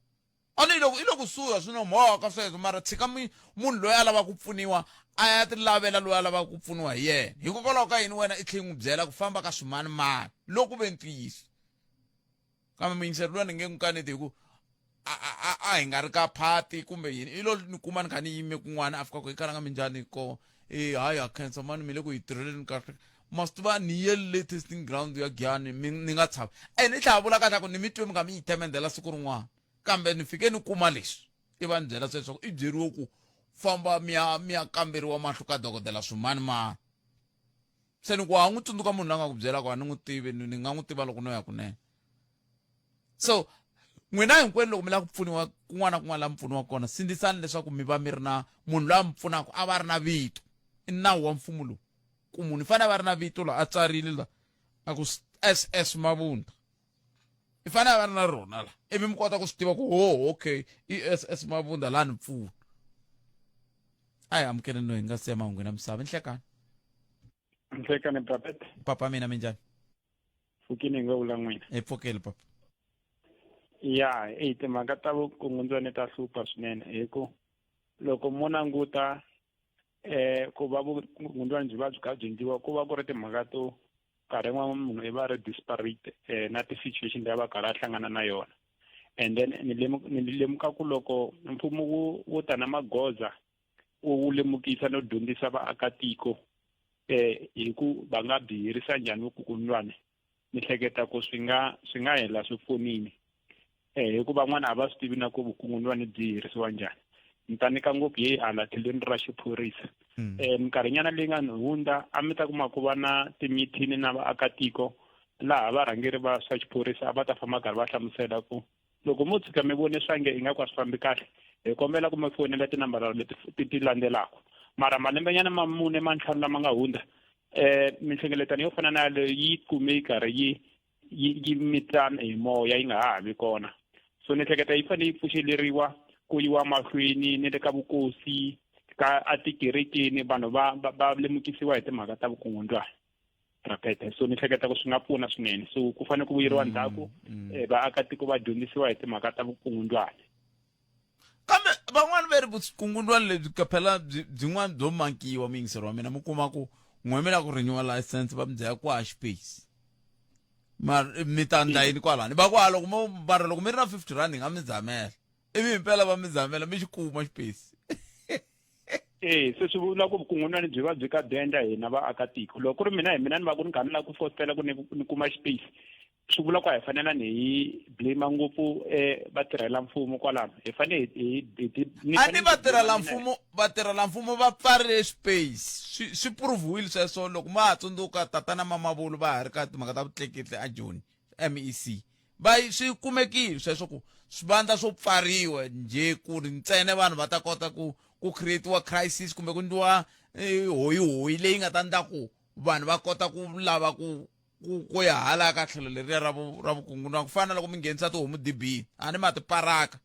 a ni loko i le kusuhi a swi na mhaka sweswo mara tshika munhu loyi a lavaka ku pfuniwa a ya ti lavela loyi a lavaka ku pfuniwa hi yena hikokwalaho ka yini wena i tlhe n'wi byela ku famba ka swimanimani loko ve ntiyiso kambe muyingiseri luya ni nge n'wi kaneti hi ku a a a hi nga ri ka phati kumbe yini i lo ni kuma ni kha ni yime kun'wana a fika ku i kalanga minjhani ko e hayi ha khensa mani mi le ku hi tirheleni kahle ma swi tiva ni ye le testing ground ya Giyani mi ni nga tshami ene i tlhela vula kahle ku ni mi twe mi kha mi yi themendela siku rin'wana kambe ni fike ni kuma leswi i va ni byela sweswo i byeriwe ku famba mi ya mi ya kamberiwa mahlo ka dokodela swimanimani se ni ku ha n'wi tsundzuka munhu la nga ku byela ku a ni n'wi tivi ni nga n'wi tiva loko no ya kunene so n'wina hinkwenu loko mi lava ku pfuniwa kun'wana na kun'wana la mi pfuniwa kona sindzisani leswaku mi va mi ri na munhu loyi a mi pfunaka a va ri na vito i nawu wa mfumo lowu ku munhu i fanele a va ri na vito la a tsarile la a ku ss mavunda i fanele a va ri na rona la ivi mi kota ku swi tiva ku ho okay i ss mavunda laha ni pfuna a hi amukeleni no hi nga siya mahungu na misava nhlekani nhlekani prophet papa mina minjhani pfukini hi nga vula n'wina hi pfukile papa ya eyi timhaka ta vukungundzwani ta hlupha swinene hi ku loko mo languta eh ku va vukungundzwani byi va byi kha byi endliwa ku va ku ri timhaka to nkarhi wun'wana munhu i va ri disparate eh, na ti-situation leyi va karhi a hlangana na yona and then ni ni lemuka ku loko mfumo wu wu ta na magoza wu lemukisa no dyondzisa vaakatiko eh hi ku va nga byi herisa njhani vukungundzwani ni hleketa ku swi nga swi nga hela swi pfunile eh hikuva van'wana a va swi tivi na ku vukungundzwani byi herisiwa njhani ni ta nyika ngopfu hi hala tlhelweni ra xiphorisa um minkarhinyana leyi nga hundza a mi ta kuma ku va na timithini na vaakatiko laha varhangeri va swa xiphorisa a va ta famba karhi va hlamusela ku loko mo tshika mi vone swange ingaku a swi fambi kahle hi kombela ku mi fonela tinambara leti ti ti landzelaka mara malembenyana ma mune ma ntlhanu lama nga hundza eh minhlengeletano yo fana na yaleyo yi kume yi karhi yi yi yi mitana hi moya yi nga ha vi kona so ni hleketa yi fanele yi pfuxeleriwa ku yiwa mahlweni ni le ka vukosi ka atikerekeni vanhu va va lemukisiwa hi timhaka ta vukungundzwana rapete so ni hleketa ku swi nga pfuna swinene so ku fanele ku vuyeriwa mm, ndzhaku mm. eh, vaakatiko va dyondzisiwa hi timhaka ta vukungundzwana kambe van'wani ve ri vukungundwani lebyi ka phela byin'wana byo makiwa muyingiseri wa mina mi kuma ku n'we mi lava ku renewa license va mi byela ku ha xipeyisi mara mi ta ndla yini kwalani va ku ha loko mo mara loko mi ri na 50 rand hi nga mi zamela ivi himpela va mi zamela mi xi kuma xipeyisi ee se swi vula ku vukungundzwani byi va byi ka byi endla hina vaakatiko loko ku ri mina hi mina ni va ku ni kha ni lava ku fositela ku ni ni kuma xipeyisi swi vula ku a hi fanela ni hi blame ngopfu um vatirhela mfumo kwalano hi fanele hi hi a ni vatirhela mfumo vatirhela mfumo va pfarile space swi swi pruviwile sweswo loko ma ha tsundzuka tatana mamavulu va ha ri ka timhaka ta vutleketli a joni mec va swi kumekile sweswo ku swivandla swo pfariwa njhe ku ri ntsena vanhu va ta kota ku ku creatiwa crisis kumbe ku ndliwa eh, hoyihoyi leyi nga ta ndla ku vanhu va kota ku lava ku ku ku ya hala ka tlhelo leriya ra vu ra vukungundzwana ku fana na loko mi nghenisa tihomu dibini a ni ma ti paraka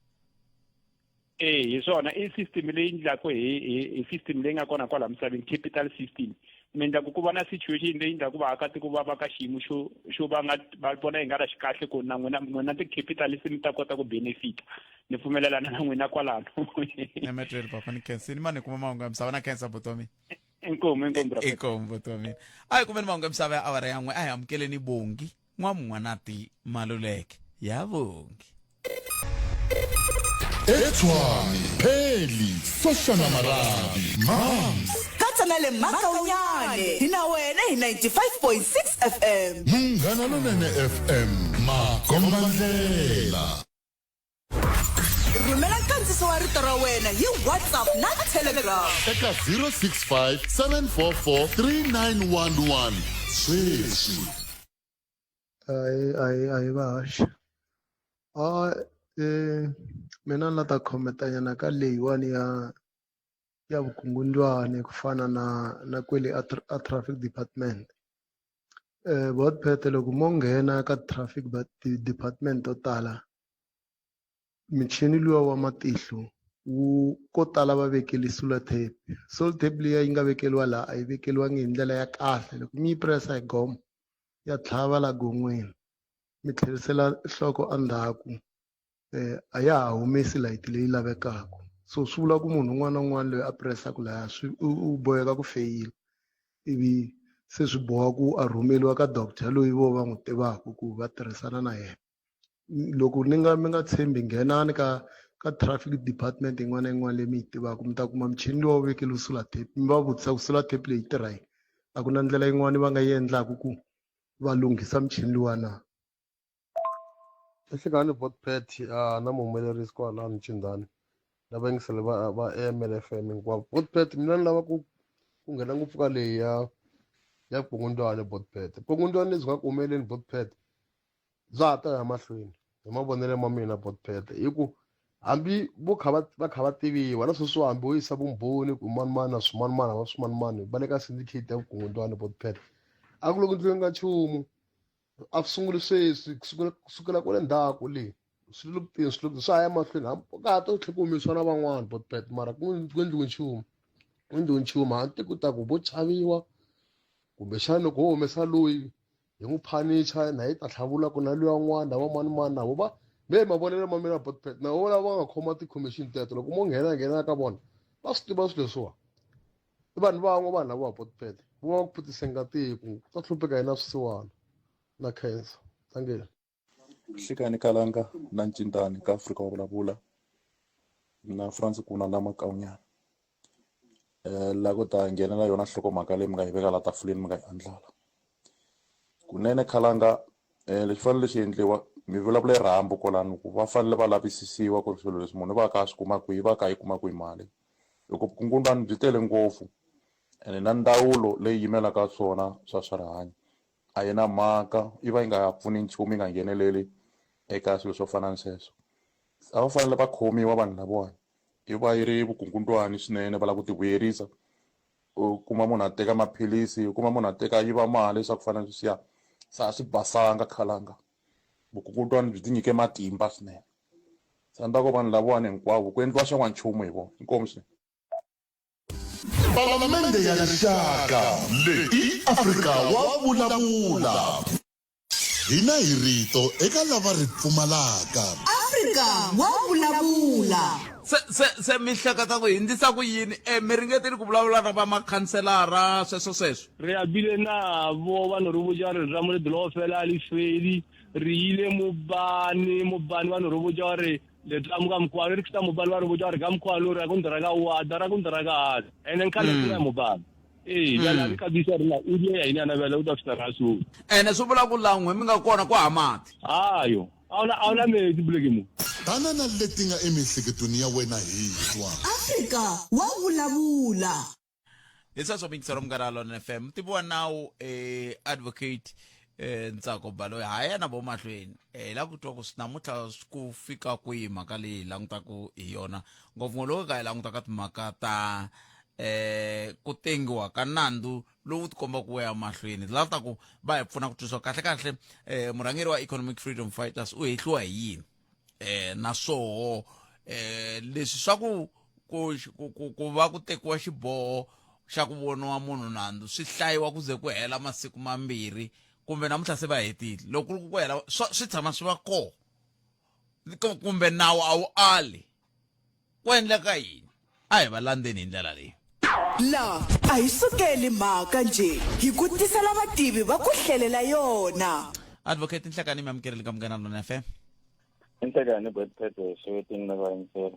ee hi swona i system leyi ndlaku hi hi hi system leyi nga kona kwala misaveni capital system mi endlaku ku va na situation leyi endlaku vaakatiko va va ka xiyimo xo xo va nga va vona yi nga ri xikahle ku na n'wina n'wina ti-capitalist mi ta kota ku benefita ni pfumelelana na n'wina kwalano emetweli papa ni khensini mani kuma mahungu ya misava na khensa buti wa mina inkomu inkomu brother inkomu buti wa mina a hi kumeni mahungu ya misava ya awara ya n'we a hi amukeleni bongi n'wamun'wanati maluleke ya bongi etshwane pheli soshana marabi mams katsa na le makaunyane hi na wena hi 95.6 fm munghana lonene fm makombandlela Rhumela nkandziso wa rito ra wena hi WhatsApp na Telegram. Eka 065 744 3911 sweswi. Ahi ahi ahi vahaxi. A mina ni la ta khometa nyana ka leyiwani ya ya vukungundzwani ku fana na na kwele a a traffic department. Botpet loko mo nghena ka traffic department to tala michini luwa wa matihlo wu ko tala va vekele sellotape. Sellotape liya yi nga vekeriwa laha a yi vekeriwangi hi ndlela ya kahle loko mi yi press-a hi gomo ya tlhava la gon'weni mi tlherisela nhloko endzhaku a ya ha humesi layiti leyi lavekaka so swi vula ku munhu un'wana na un'wana loyi a press-aku laya swi u boheka ku feyila ivi se swi boha ku a rhumeriwa ka doctor loyi vo va n'wi tivaka ku va tirhisana na yena loko ni nga mi nga tshembi nghenani ka ka traffic department yin'wana na yin'wana leyi mi yi tivaka mi ta kuma michini lowu vekeliwe solar tape mi va vutisa ku solar tape leyi tirha yini a ku na ndlela yin'wani va nga yi endlaka ku va lunghisa michini luwa na Nhlikani Botpet na muhumelerisi kwalano Chindani na vayingiseri va va AML F_M hinkwavo. Botpet mina ni lava ku ku nghena ngopfu ka leyi ya ya vukungundzwani Botpet. Vukungundzwani lebyi nga ku humeleni Botpet bya ha ta ya mahlweni hi mavonelo ma mina Botpet hi ku hambi vo kha va va kha va tiviwa na sweswiwa hambi wo yisa vumbhoni ku manimani na swimanimani va swimanimani va le ka syndicate ya vukungundzwani Botpet a ku le ku endliweni ka nchumu a swi sunguli sweswi kusukela kusukela kwale ndzhaku le swi le ku teni swi le ku swa ha ya mahlweni hambi ka ha to tlhela ku humesiwa na van'wana Botpet mara ku ku endliwi nchumu ku endliwi nchumu hambi ku ta ku vo chaviwa kumbexana loko ho humesa loyi hi n'wi phanicha na yi ta tlhavula ku na luya n'wana va mani mani na vo va me mavonelo ma mina Botpet na vona va nga khoma ti-commission teto loko mo nghena nghena ka vona va swi tiva swilo leswiwa i vanhu van'we vanhu lava va Botpet vo va ku phutiseni ka tiko ku ta hlupheka hina swisiwana na khensa tangeni Nhlikani Kalanga na Ncindani ka Afrika wa vulavula na France kuna la Makaunyana eh la ku ta nghenela yona nhlokomhaka leyi mi nga yi veka la tafuleni mi nga yi andlala kunene Khalanga eh lexi fanele xi endliwa mi vulavule rhambu kwalano ku va fanele va lavisisiwa ku ri swilo leswi munhu va ka a swi kuma kwihi va ka yi kuma kwihi mali hi ku vukungundwani byi tele ngopfu ene na ndzawulo leyi yimelaka swona swa swa rihanyo a yi na mhaka yi va yi nga pfuni nchumu yi nga ngheneleli eka swilo swo fana na sweswo a va fanele va khomiwa vanhu lavawani yi va yi ri vukungundwani swinene va lava ku ti vuyerisa u kuma munhu a teka maphilisi u kuma munhu a teka yiva mali swa ku fana na sweswiya se a swi basanga khalanga vukungundwani byi tinyike matimba swinene se a ni ta ku vanhu lavawani hinkwavo ku endliwa xan'wanchumu hi vona inkomu swinene Palamende ya Rixaka leyi i Afrika wa vulavula. Hina hi rito eka lava ri pfumalaka. Afrika wa vulavula. Se se se mi hleketa ku hindzisa ku yini e mi ringetile ku vulavula na va makhanselara sweswo sweswo Re a bile nabo ba no re botša gore ra mo le dilo fela a le fedi re ile mobane mobane ba no re botša gore le tla mo ka mokgwa re fita mobane ba re botša gore ka mokgwa lo ra go ndra ka wa da ra go ndra ka a ene nka le ya mobane ee bjale a re kabisa rena o die ya ine ana bjale o tla fita ra so ene swi vula ku laha n'we mi nga kona ku hava mati ayo a wuna a wuna metsi buleke mo Tana na leti nga emiehleketweni ya wena hi twa. Afrika wa vulavula. Hi sweswo miyingiselo munghana Lonene FM mutivi wa nawu eh, advocate eh, Ntsako Baloyi ha yena vo mahlweni eh, hi lava ku twa ku namuntlha ku fika kwihi mhaka leyi hi langutaka hi yona ngopfungopfu loko ka hi languta ka timhaka ta eh ku tengiwa ka nandzu lowu tikomba ku ya mahlweni lava ta ku va hi pfuna ku twisisa kahle kahle eh murhangeri wa economic freedom fighters u hehliwa hi yini eh naswoho eh leswi swa ku ku ku ku va ku tekiwa xiboho xa ku voniwa munhu nandzu swi hlayiwa ku ze ku hela masiku mambirhi kumbe namuntlha se va hetile loko ku ri ku hela swi tshama swi va kona kumbe nawu a wu ali ku endleka yini a hi va landzeni hi ndlela leyi La a hi sukeli mhaka njhe hi ku tisela vativi va ku hlelela yona. Advocate Nhlekani mi amukerile ka Munghana Lonene FM. Nhlekani Bwetphethe xewetini na vayingiseri.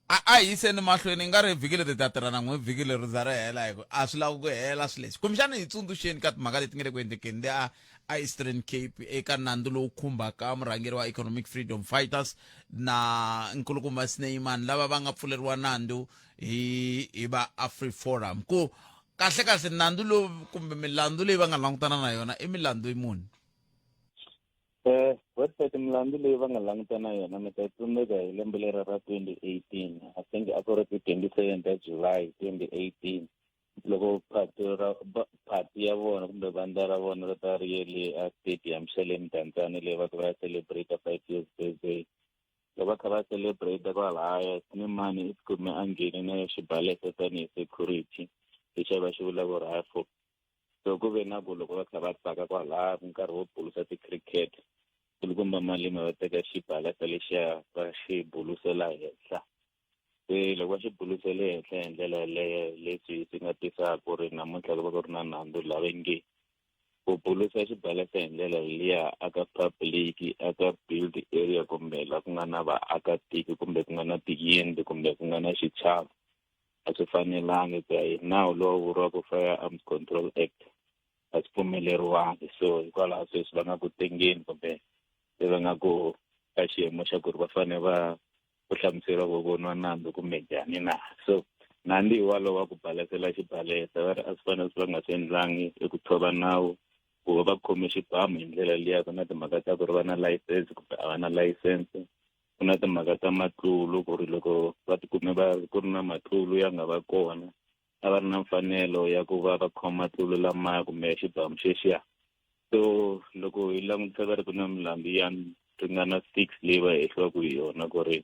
A a hi yiseni mahlweni nga ri vhiki leri ta tirha na n'we vhiki leri za ri hela hi ku a swi lavi ku hela swi leswi kumbexana hi tsundzuxeni ka timhaka leti nga le ku endlekeni le a a Eastern Cape eka nandzu lowu khumbaka murhangeri wa Economic Freedom Fighters na nkulukumba Snyman lava va nga pfuleriwa nandzu hi hi va AfriForum ku kahle kahle nandzu lowu kumbe milandzu leyi va nga langutana na yona i milandzu muni? Godfrey milandzu leyi va nga languta na yona mi ta yi tsundzuka hi lembe leri ra 2018 I think a ku ri ti 27 ta July 2018 loko phati ra phati ya vona kumbe vandla ra vona ri ta ri ye le a stadium xa le Mdantsane leyi va va ya celebrate 5 years birthday loko va kha va celebrate kwalaya Snemani i tikume a nghene na xibalesa tanihi security lexi a va xi vula ku rifle so ku ve na ku loko va kha va tsaka kwalaya ku nkarhi wo bulusa ti-cricket kulukumba Malima va teka xibalesa lexiya va xi bulusela henhla se loko va xi bulusele henhla hi ndlela yaleyo leswi swi nga tisa ku ri namuntlha ku va ku ri na nandzu lava nge ku bulusa xibalesa hi ndlela liya aka public aka build area kumbe la ku nga na vaakatiko kumbe ku nga na tiyindlu kumbe ku nga na xichavo a swi fanelangi ku ya hi nawu lowu vuriwaka Firearms Control Act a swi pfumeleriwangi so hikwalaho sweswi va nga ku tengeni kumbe se va nga ku ka xiyimo xa ku ri va fanele va ku hlamuseriwa ku voniwa nandzu kumbe njhani na so nandzu hi walowo wa ku balesela xibalesa va ri a swi fanele swi va nga swi endlangi i ku tshova nawu ku va va khome xibamu hi ndlela liya ku na timhaka ta ku ri va na layisense kumbe a va na layisense ku na timhaka ta matlulu ku ri loko va tikume va ku ri na matlulu ya nga va kona a va ri na mfanelo ya ku va va khoma matlulu lamaya kumbe ya xibamu xexiya so loko hi langutisa va ri ku na milandzu ya ringana 6 leyi va hehliwaka hi yona ku ri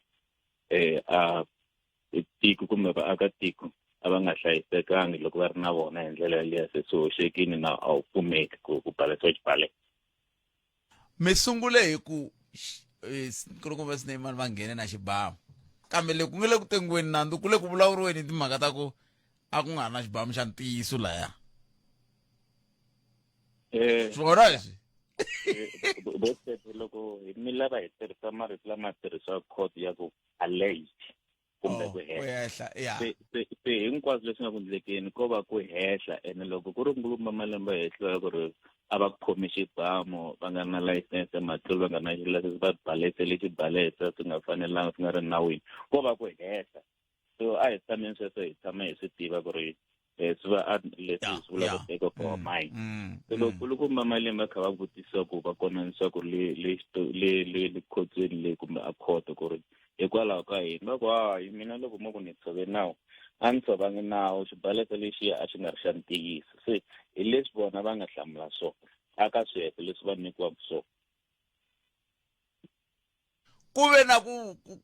um a tiko kumbe vaakatiko a va nga hlayisekangi loko va ri na vona hi ndlela yaliya se swi hoxekile na a wu pfumeki ku ku balesiwa xibalesa Mi sungule hi ku nkulukumba Snyman va nghene na xibamu kambe le ku nge le ku tengiweni nandzu ku le ku vulavuriweni hi timhaka ta ku a ku nga ri na xibamu xa ntiyiso laya swona leswi bosete loko hi mi lava hi tirhisa marito lama tirhisiwa court ya ku alleged kumbe Oh, ku ku hehla ya se se se hinkwaswo leswi nga ku ndlekeni ko va ku hehla ene loko ku ri nkulukumba malembe hehliwa ya ku ri a va khomi xibamu va nga ri na layisense matlulu va nga ri na layisense va balesele xibalesa swi nga fanelanga swi nga ri nawini ko va ku hehla so a hi tshameni sweswo hi tshama hi swi tiva ku ri swi va leswi hi swi vulaka back of our mind se loko kulukumba malembe a kha va vutisa ku va konanisa ku le le le le le khotsweni le kumbe a khoto ku ri hikwalaho ka yini va ku hayi mina loko mo ku ni tshove nawu a ni tshovangi nawu xibalesa lexiya a xi nga ri xa ntiyiso se hi leswi vona va nga hlamula swona a ka swihehlo leswi va nyikiwaka swona ku ve na ku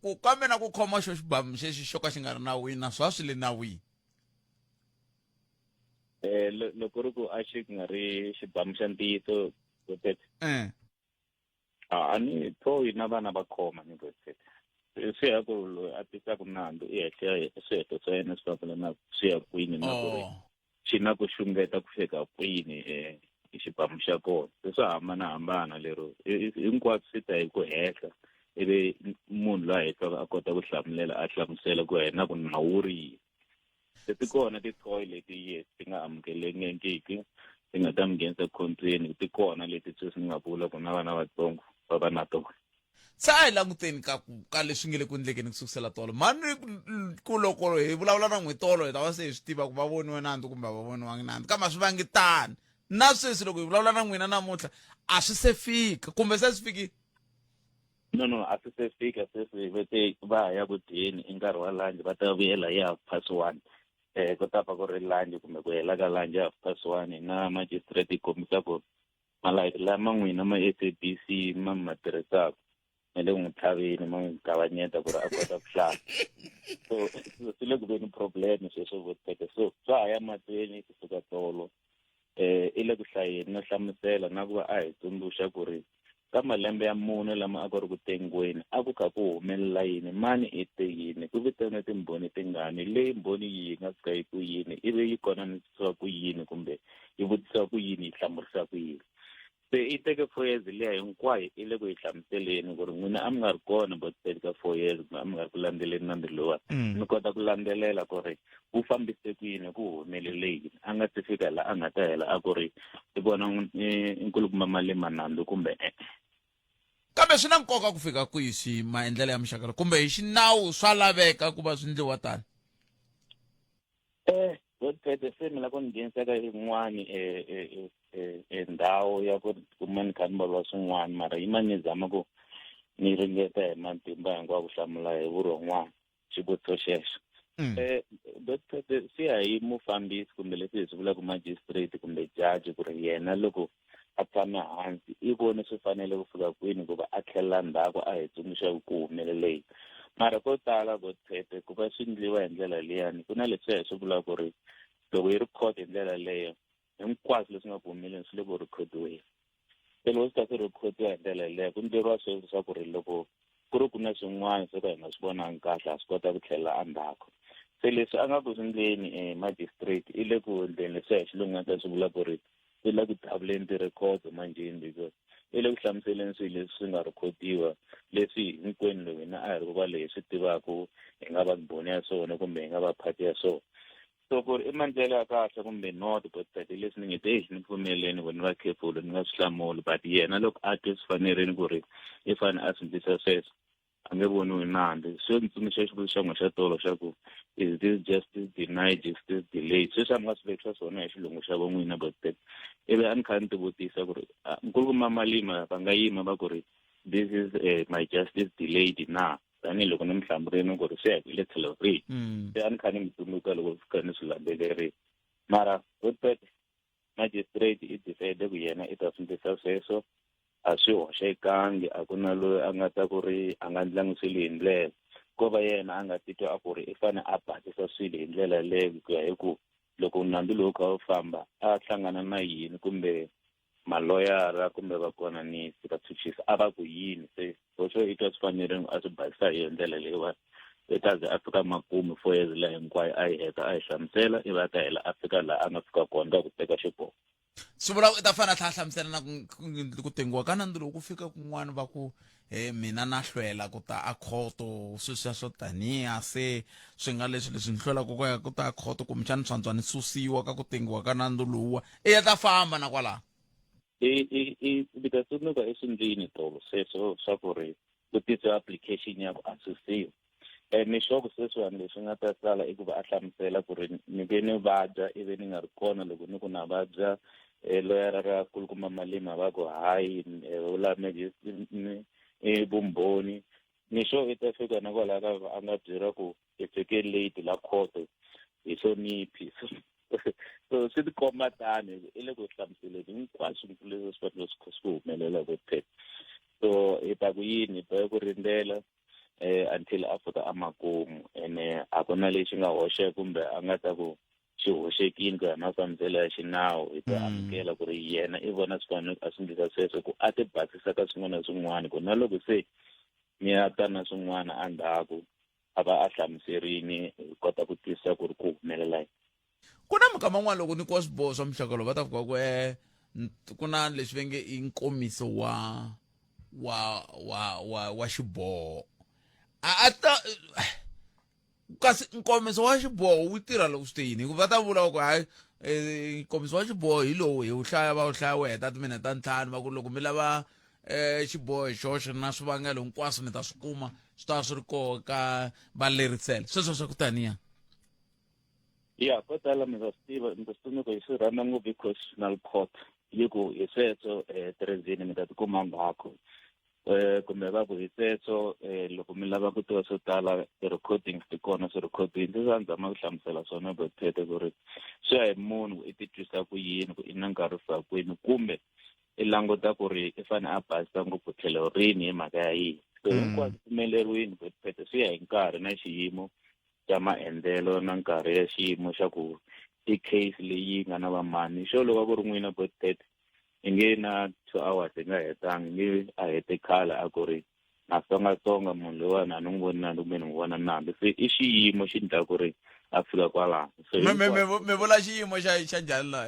ku kambe na ku khoma xo xibamu xexi xo ka xi nga ri nawini na swa swi le nawini eh loko ri ku a xi nga ri xibamu xa ntiyiso Gotete eh a ni tho na vana va khoma ni Gotete swi ya ku loyi a tisaka nandzu i hehle swihehlo swa yena swi fambela na swi ya kwini na ku ri oh. xi na ku xungeta ku fika kwini um hi xibamu xa kona se swa hambanahambana lero hinkwaswo swi ta hi ku hehla ivi munhu loyi a hehlaka a kota ku hlamulela a hlamusela ku yena ku nawu wu ri yini se ti kona ti-toy leti yes ti nga amukelekiki ti nga ta mi nghenisa ekhombyeni ti kona leti sweswi ni nga vula ku na vana vatsongo va va na tona Se a hi languteni ka ku ka leswi nge le ku endlekeni ku sukusela tolo. Mhani ku loko hi vulavula na n'wi tolo hi ta va se hi swi tiva ku va voniwe nandzu kumbe a va voniwangi nandzu kambe a swi vangi tani. Na sweswi loko hi vulavula na n'wina namuntlha a swi se fika kumbe se swi fikile? No no a swi se fika sweswi va te va ha ya ku dyeni i nkarhi wa lunch va ta vuyela hi half past one ku ta va ku ri lunch kumbe ku hela ka lunch half past one na magistrate yi kombisa ku Malayiti lama n'wina ma SABC ma mi ma tirhisaka ma le ku n'wi tlhaveni ma n'wi kavanyeta ku ri a kota ku hlaya so swi le ku veni problem sweswo vo teke so swa ha ya mahlweni kusuka tolo eh i le ku hlayeni no hlamusela na ku va a hi tsundzuxa ku ri ka malembe ya mune lama a ku ri ku tengiweni a ku kha ku humelela yini mani i te yini ku vitane timbhoni tingani leyi mbhoni yi nga fika yi ku yini ivi yi konanisiwa ku yini kumbe yi vutisiwa ku yini yi hlamurisa ku yini se i teke 4 years liya hinkwayo i le ku yi hlamuseleni ku ri n'wina a mi nga ri kona but ka 4 years kumbe a mi nga ri ku landzeleni nandzu lowuwani mi kota ku landzelela ku ri wu fambise ku yini ku humelele yini a nga si fika la a nga ta hela a ku ri i vona nkulukumba Malema nandzu kumbe e-e. Kambe swi na nkoka ku fika kwihi swi maendlelo ya muxaka lowu kumbe hi xinawu swa laveka ku va swi ndliwa tani? Godfrey, Phete se mi la ku ni nghenisa ka yin'wani ndhawu ya ku kuma ni kha ni vulavula swin'wana mara yima ni zama ku ni ringeta hi matimba hinkwawo ku hlamula hi vurhon'wana xivutiso xexo. Dr Phete swi ya hi mufambisi kumbe leswi hi swi vulaka magistrate kumbe judge ku ri yena loko a tshame hansi i vone swi fanele ku fika kwini ku va a tlhelela ndzhaku a hi tsundzuxa ku ku humelele yini. Mara ko tala Dr Phete ku va swi ndliwa hi ndlela liyani ku na leswiya hi swi vulaka ku ri loko yi ri court hi ndlela leyo hinkwaswo leswi nga ku humeleni swi le ku rhikhodiweni. Se loko swi ta swi rhikhodiwa hi ndlela yeleyo ku ndleriwa sweswo swa ku ri loko ku ri ku na swin'wana swo ka hi nga swi vonangi kahle ha swi kota ku tlhelela endzhaku. Se leswi a nga ku swi ndleni magistrate i le ku ndleni leswiya hi xilungu nga ta swi vula ku ri i le ku davuleni ti-record manjheni because i le ku hlamuseleni swilo leswi swi nga rhikhodiwa leswi hinkwenu loko hina a hi ri kwale hi swi tivaku hi nga va mbhoni ya swona kumbe hi nga va part ya swona. So ku ri i maendlelo ya kahle kumbe not but but hi leswi ni nge te ni pfumeleni ku ni va careful ni nga swi hlamuli but yena loko a twe swi fanerile ku ri i fane a swi ndlisa sweswo a nge voniwi nandzu. Swi ni tsundzuxa xivutiso xa n'wina xa tolo xa ku is this justice denied, justice delayed? Sweswi a mi nga swi vekisa swona hi xilungu xa vo n'wina but ivi a ni kha ni ti vutisa ku ri nkulukumba Malima va nga yima va ku ri this is my justice delayed na? Tanihiloko ni mi hlamurile ku ri swi ya hi le tlhelo rihi. Se a ni kha ni mi tsundzuka loko fika ni swi landzelerile. Mara Godfred magistrate i decide ku yena i ta swi ndlisa sweswo a swi hoxekangi a ku na loyi a nga ta ku ri a nga ndlangi swilo hi ndlela ko va yena a nga titwa a ku ri i fane a basisa swilo hi ndlela leyo ku ya hi ku loko nandzu lowu kha wu famba a hlangana na yini kumbe maloyara kumbe vakonanisi vachuchisi a va ku yini se hoxo i twa swi fanerile a swi basisa hi yo ndlela leyiwani i ta ze a fika makumu 4 years leyi hinkwayo a yi heta a yi hlamusela ivi a ta hela a fika laha a nga fika kona ka ku teka xiboho. Swi vula ku i ta fanele a tlhela a hlamusela na ku tengiwa ka nandzu lowu ku fika kun'wana va ku he mina na hlwela ku ta a khoto sweswiya swo taniya se swi nga leswi leswi ni hlwelaka ku ya ku ta a khoto kumbexana swantswa ni susiwa ka ku tengiwa ka nandzu lowuwa i ya ta famba na kwalaho. I i i mi ta tsundzuka i swi ndlini tolo sweswo swa ku ri ku tisiwa application ya ku a susiwa. Ni sure ku sweswiwani leswi nga ta sala i ku va a hlamusela ku ri ni ve ni vabya ivi ni nga ri kona loko ni ku na vabya loyara ra kulukumba Malima va ku hayi u la i vumbhoni. Ni sure i ta fika na kwalaya ka a nga byeriwa ku i fike late la khoto hi hloniphi. So swi tikomba tani i le ku hlamuseleni hinkwaswo leswi swi fanele swi swi humelela ku phela. So hi ta ku yini hi boheka ku rindzela until a fika emakumu ene a ku na lexi nga hoxeka kumbe a nga ta ku xi hoxekile ku ya hi mafambiselo ya xinawu hi ta amukela ku ri yena i vona swi fanele a swi ndlisa sweswo ku a ti basisa ka swin'wana na swin'wana ku na loko se mi ya ta na swin'wana endzhaku a va a hlamuserini hi kota ku twisisa ku ri ku humelela yini. Ku na mikama yin'wana loko nyikiwa swiboho swa muxaka lowu va ta fika ku ku na leswi va nge i nkomiso wa wa wa wa wa xiboho a a ta kasi nkomiso wa xiboho wu tirha loko swi te yini hikuva va ta vula ku hayi nkomiso wa xiboho hi lowu hi wu hlaya va wu hlaya wu heta timinete ta ntlhanu va ku loko mi lava xiboho hi xoxe na swivangelo hinkwaswo mi ta swi kuma swi ta swi ri koho ka valerisele sweswo swa ku taniya. Ya ko tala mi ta swi tiva mi ta swi tsundzuka hi swi rhandza ngopfu hi constitutional court yi ku hi sweswo Terezini mi ta tikuma ndzhaku kumbe va ku hi sweswo loko mi lava ku tiva swo tala ti-recordings ti kona swi rhikhodiwini se swa ni zama ku hlamusela swona Bothete ku ri swi ya hi munhu ku i titwisa ku yini ku i na nkarhi wo fika kwini kumbe i languta ku ri i fane a basisa ngopfu tlhelo rini hi mhaka ya yini so hinkwaswo pfumeleriwini Bothete swi ya hi nkarhi na xiyimo xa maendlelo na nkarhi ya xiyimo xa ku i case leyi nga na vamani xo loko a ku ri n'wina Bothete i nge na 2 hours hi nga hetangi nge a hete khale a ku ri na tsongatsonga munhu loyiwani a ni n'wi voni nandzu kumbe ni n'wi vona nandzu se i xiyimo xi ndla ku ri a fika kwalano so mi vula xiyimo xa xa njhani la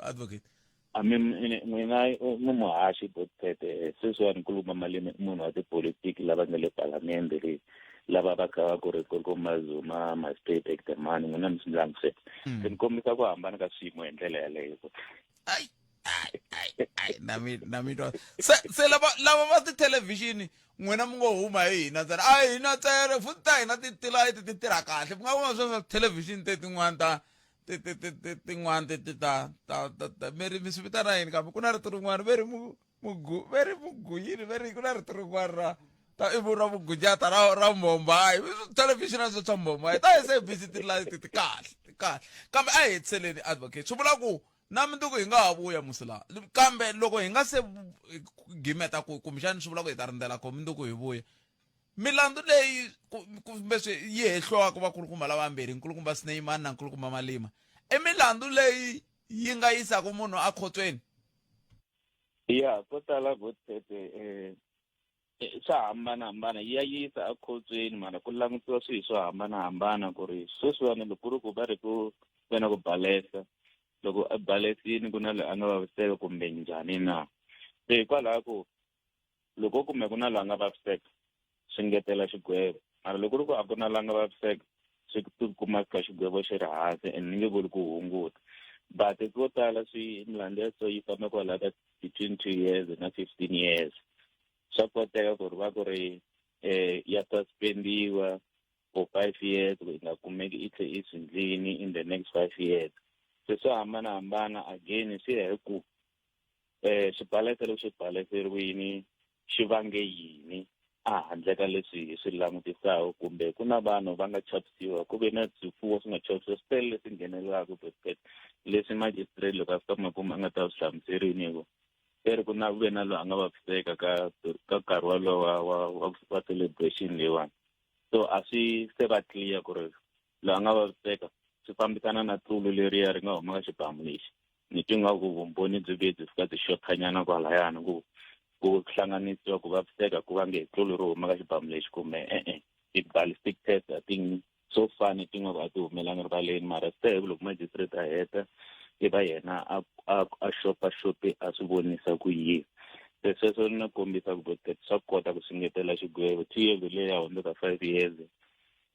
advocate? A mi n'wina mi muhaxi Bothete sweswiwani nkulukumba Malema i munhu wa tipolitiki lava nga le palamende leyi lava va kha va ku ri nkulukumba Zuma must pay back the money n'wina mi swi ndlangi sweswo se ni kombisa ku hambana ka swiyimo hi ndlela yaleyo. Ai ai ai ai na mi na mi twa se se lava lava va tithelevhixini n'wina mi ngo huma hi hina ntsena a hi hina ntsena futhi ta hina ti tilayiti ti tirha kahle mi nga vona sweswo thelevhixini te tin'wana ta. ti ti ti ti tin'wana ti ti ta ta ta ta mi ri mi swi vitana yini kambe ku na rito rin'wana ve ri mu mugu ve ri muguyini ve ri ku na rito rin'wana ra ta i ra vugunjata ra ra Mumbai television na swa Mumbai ta SABC ti la ti ti kahle ti kahle kambe a hi hetiseleni advocate swi vula ku na mundzuku hi nga ha vuya musi laha kambe loko hi nga se gimeta ku kumbexani swi vula ku hi ta rindzela ko mundzuku hi vuya milandzu leyi kumbe swi yi hehliwaka vakulukumba lavambirhi nkulukumba Snyman na nkulukumba Malima i milandzu leyi yi nga yisaka munhu ekhotsweni ya ko tala votete um swa hambanahambana yi ya yisa ekhotsweni mara ku langutiwa swilo swo hambanahambana ku ri sweswiwani loko ku ri ku va ri ku ve na ku balesa loko a balesini ku na loyi a nga vaviseka kumbe njhani na se hikwalaho ku loko kumbe ku na loyi a nga vaviseka swi ngetela xigwevo mara loko ku ri ku a ku na la nga vaviseka swi tikuma ka xigwevo xi ri hansi and ni nge vuli ku hunguta but ko tala swi milandzu ya so yi famba kwalaho ka between 2 years na 15 years swa koteka ku ri va ku ri eh ya suspendiwa for 5 years ku yi nga kumeki i tlhe i swi ndlini in the next 5 years se swo hambanahambana again swi ya hi ku eh xibalesa loko xi baleseriwini xi vange yini a handle ka leswi hi swi langutisaka kumbe ku na vanhu va nga chavisiwa ku ve na swifuwo swi nga chavisiwa swi tele leswi nghenelelaka but leswi magistrate loko a fika makumu a nga ta swi hlamuserini hi ku ve ri ku na ve na loyi a nga vaviseka ka ka nkarhi wolowo wa wa wa wa celebration leyiwani so a swi se va clear ku ri loyi a nga vaviseka swi fambisana na tlulu leriya ri nga huma ka xibamu lexi ni twi nga ku vumbhoni byi vuye byi fika byi xothanyana kwalayani ku ku hlanganisiwa ku vaviseka ku va nge hi tlulu ri huma ka xibamu lexi kumbe e-e ti-ballistic test I think so far ni twi nga ku a ti humelanga rivaleni mara swi tele loko magistrate a heta i va yena a a a xopaxopi a swi vonisa ku yini se sweswo ni kombisa ku swa kota ku swi ngetela xigwevo 2 years leyi ya hundza ka 5 years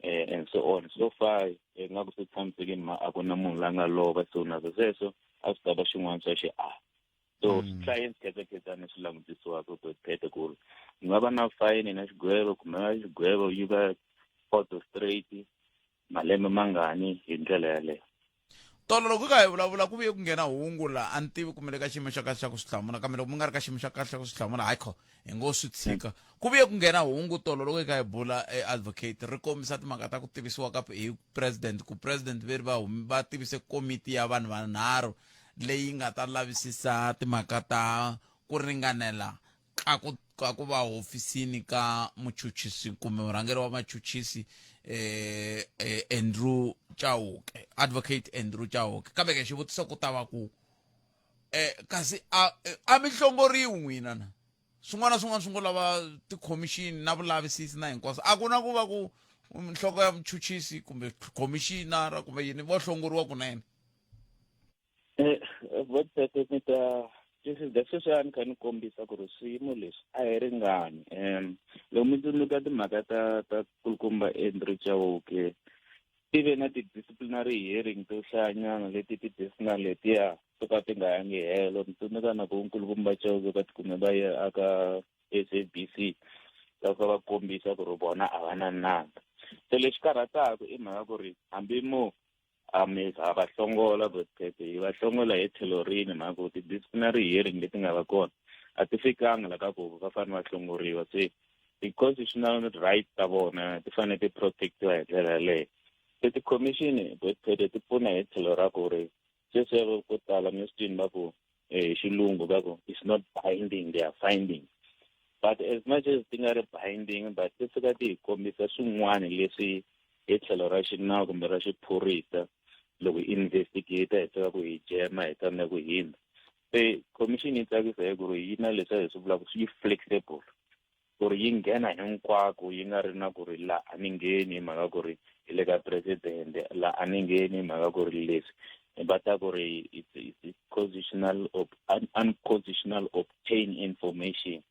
and so on so far nga ku swi tshamisekini ma a ku na munhu la nga lova so na sweswo a swi ta va xin'wana swa xiave so swi hlaye swikhetakhetana swi langutisiwaka ku phethe ku ri ku nga va na fayini na xigwevo kumbe na xigwevo yi va auto straight malembe mangani hi ndlela yaleyo tolo loko ka hi vulavula ku vuye ku nghena hungu la a ni tivi kumbe le ka xiyimo xa kahle xa ku swi hlamula kambe loko mi nga ri ka xiyimo xa kahle xa ku swi hlamula hayi kho hi ngo swi tshika ku vuye ku nghena hungu tolo loko hi kha hi bula e advocate ri kombisa timhaka ta ku tivisiwa ka hi president ku president ve ri va va tivise komiti ya vanhu vanharhu leyi nga ta lavisisa timhaka ta ku ringanela ka ku ka ku va hofisini ka muchuchisi kumbe murhangeri wa machuchisi eh, eh Andrew Chauke advocate Andrew Chauke kambe ke xivutiso ku ta va ku eh kasi a a mi hlongoriwi n'wina na swin'wana na swin'wana swi ngo lava tikhomixini na vulavisisi na hinkwaswo a ku na ku va ku nhloko ya muchuchisi kumbe khomixinara kumbe yini vo hlongoriwa kunene Votete ni ta leswi sweswi a ni kha ni kombisa ku ri swiyimo leswi a hi ringani um loko mi tsundzuka timhaka ta ta kulukumba Andrew Chauke ti ve na ti-disciplinary hearing to hlayanyana leti ti-disciplinary letiya to ka ti nga yangi helo ni tsundzuka na ku nkulukumba Chauke va tikume va ye aka SABC va fika va kombisa ku ri vona a va na nandzu se lexi karhataka i mhaka ku ri hambi mo a mi ha va hlongola votete hi va hlongola hi tlhelo rini mhaka ku ti-disciplinary hearing leti nga va kona a ti fikanga la ka ku va fanele va hlongoriwa se ti-constitutional rights ta vona ti fanele ti protectiwa hi ndlela yaleyo se ti-commission votete ti pfuna hi tlhelo ra ku ri sweswi ko tala mi swi twini va ku hi xilungu va ku it's not binding they are finding but as much as ti nga ri binding but ti fika ti hi kombisa swin'wana leswi hi tlhelo ra xinawu kumbe ra xiphorisa loko hi investigate hi tiva ku hi jema hi tsandzeka ku hindza se commission yi tsakisa hi ku ri yi na leswi hi swi vulaka yi flexible ku ri yi nghena hinkwako yi nga ri na ku ri la a ni ngheni hi mhaka ku ri hi le ka president la a ni ngheni hi mhaka ku ri leswi va ta ku ri it's constitutional unconstitutional obtain information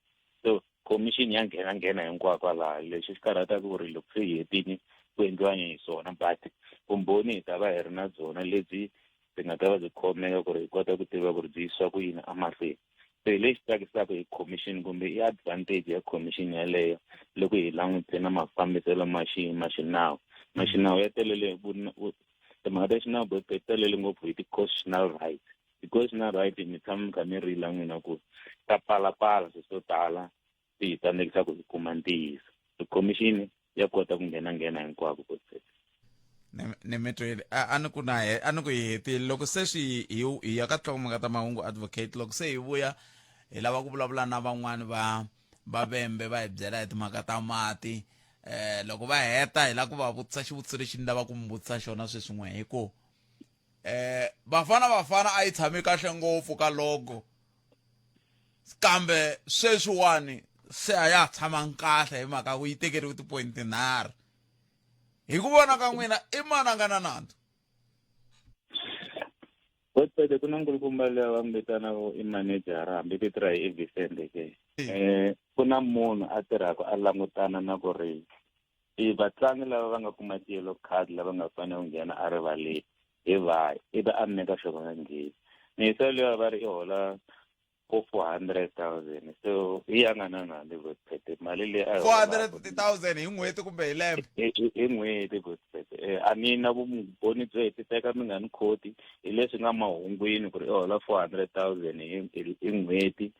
so commission ya nghena nghena hinkwako laha lexi xi karhataka ku ri loko se hi hetini ku endliwa hi swona but vumbhoni hi ta va hi ri na byona lebyi byi nga ta va byi khomeka ku ri hi kota ku tiva ku ri byi yisiwa ku yini emahlweni se hi lexi tsakisaka hi commission kumbe i advantage ya commission yaleyo loko hi langutise na mafambiselo ma xi ma xinawu ma xinawu ya telele Timhaka ta xinawu bot talele ngopfu hi ti-constitutional rights. Ti-constitutional right mi tshama mi kha mi rila n'wina ku ta palapala swilo swo tala swi hi tsandzekisa ku hi kuma ntiyiso. So commission ya kota ku nghena nghena hinkwako bot. Ni mi twile a ni ku na a ni ku hi hetile loko se swi hi hi ya ka tlhoko ta mahungu advocate loko se hi vuya hi lava ku vulavula na van'wani va va vembe va hi byela hi timhaka ta mati eh loko va heta hi lava ku va vutisa xivutiso lexi ni lava ku mi vutisa xona sweswi n'we hi ku eh bafana bafana a yi tshami kahle ngopfu ka logo kambe sweswiwani se a ya ha tshamangi kahle hi mhaka ku yi tekeriwe ti-point tinharhu hi ku vona ka n'wina i mani a nga na nandzu Godfrey ku na nkulukumba leyi va n'wi vitanaka i manejara hambi vito ra hi i Vincent ke eh ku na munhu a tirhaka a langutana na ku ri i vatlangi lava va nga kuma ti-yellow card lava nga fanele ku nghena a rivaleni hi vahi ivi a meka sure va nga ngheni miyisa leyi va ri i hola ko 400,000 so hi ya nga na nandzu Godfrey mali leyi a yi holaka 400,000 hi n'hweti kumbe hi lembe hi n'hweti Godfrey eh, a ni na vumbhoni byo hetiseka mi nga ni khoti hi leswi nga mahungwini ku ri i hola 400,000 hi hi n'hweti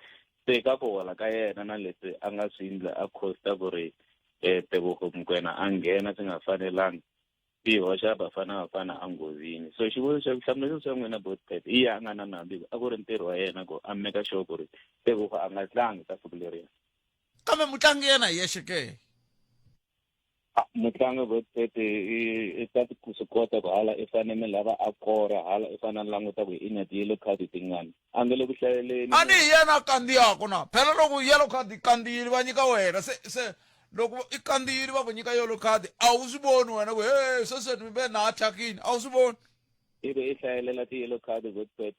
se ka ku hola ka yena na leswi a nga swi endla a costa ku ri um Tebogo Mokoena a nghena swi nga fanelangi swi hoxa Bafana Bafana enghozini so xivuriso xa ku hlamula xo xa n'wina Botpet i ya a nga na nandzu a ku ri ntirho wa yena ku a make sure ku ri Tebogo a nga tlangi ka siku leriya kambe mutlangi yena hi yexe ke mutlangi Botpet i ta swi kota ku hala i fanele lava a kora hala i fanele a languta ku i na ti-yellow card tingani a nge le ku hlayeleni a ni hi yena a kandziyaka na phela loko yellow card yi kandziyile va nyika wena se se loko i kandziyile va ku nyika yellow card a wu swi voni wena ku he sweswi ni ve na thyakini a wu swi voni ivi i hlayelela ti-yellow card Godfred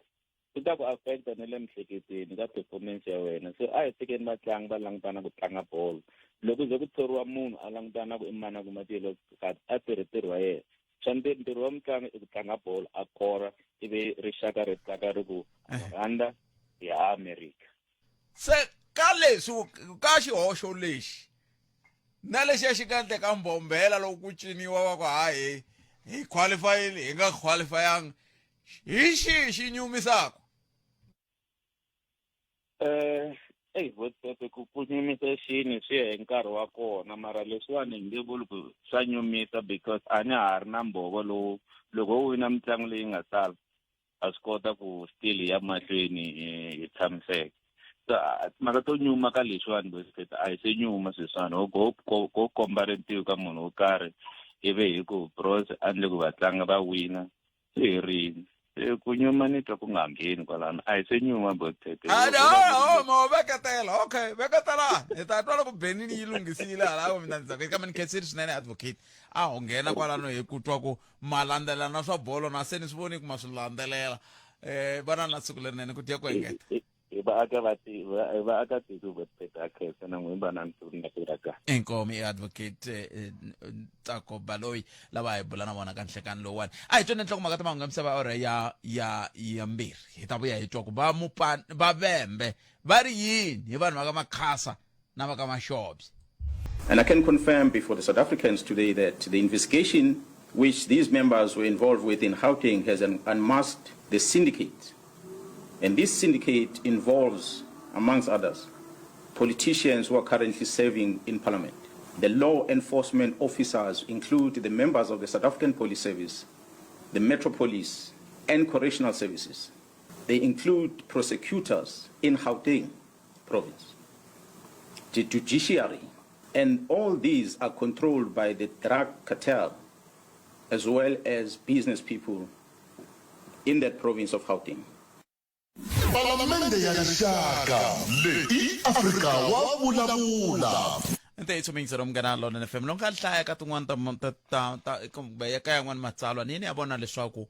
swi ta ku affecta na le miehleketweni ka performance ya wena so a hi tshikeni vatlangi va langutana ku tlanga bolo loko ze ku thoriwa munhu a langutana ku i mani a kuma ti-yellow card a tirhi ntirho wa yena Xa ntirho ntirho wa mutlangi i ku tlanga bolo a kora ivi rixaka ri tsaka ri ku rhanda ya America. Se ka leswi ka xihoxo lexi na lexiya xi nga endleka Mbombela loko ku ciniwa va ku hayi hi qualifyile hi nga qualifyanga hi xihi xi nyumisaka? Eh, eyi Votete ku ku nyumisa xini swi ya hi nkarhi wa kona mara leswiwani hi nge vuli ku swa nyumisa because a ni ha ri na mbhovo lowu loko wo wina mitlangu leyi nga sala ha swi kota ku still hi ya mahlweni hi tshamiseka so timhaka to nyuma ka leswiwani Votete a hi se nyuma sweswiwani ho ko ko komba rintiho ka munhu wo karhi ivi hi ku bros a ndle ku vatlangi va wina swi herile se ku nyuma ni twa ku nga ngheni kwalano a hi se nyuma botete mo veketela okay veketela hi ta twa loko benini yi lunghisile hala mina ndzi tsakile kambe ni khensile swinene advocate a ho nghena kwalano hi ku twa ku ma landzelela na swa bolo na se ni swi voni ku ma swi landzelela um vana na siku lerinene ku dya ku engeta hi vaaka va hi vaakatiko vo teka khensa na n'wina va na na siku ra kahle inkomu i advocate eh, Ntsako Baloyi lava hi bula na vona ka nhlekani lowuwani a hi tweni nhlokomhaka ta mahungu ya misava awara ya ya ya mbirhi hi ta vuya hi twa ku va mupa va vembe va ri yini hi vanhu va ka makhasa na va ka maxobye And I can confirm before the South Africans today that the investigation which these members were involved with in Gauteng has unmasked the syndicate. And this syndicate involves, amongst others, politicians who are currently serving in parliament. The law enforcement officers include the members of the South African Police Service, the Metro Police, and Correctional Services. They include prosecutors in Gauteng province, the judiciary, and all these are controlled by the drug cartel as well as business people in that province of Gauteng. Palamende ya Rixaka leyi i Afrika wa vulavula. Ntiyiso miyingiselo munghana Lonene FM loko nga hlaya ka tin'wana ta ta ta ta kumbe ka yan'wana matsalwa ni yini ya vona leswaku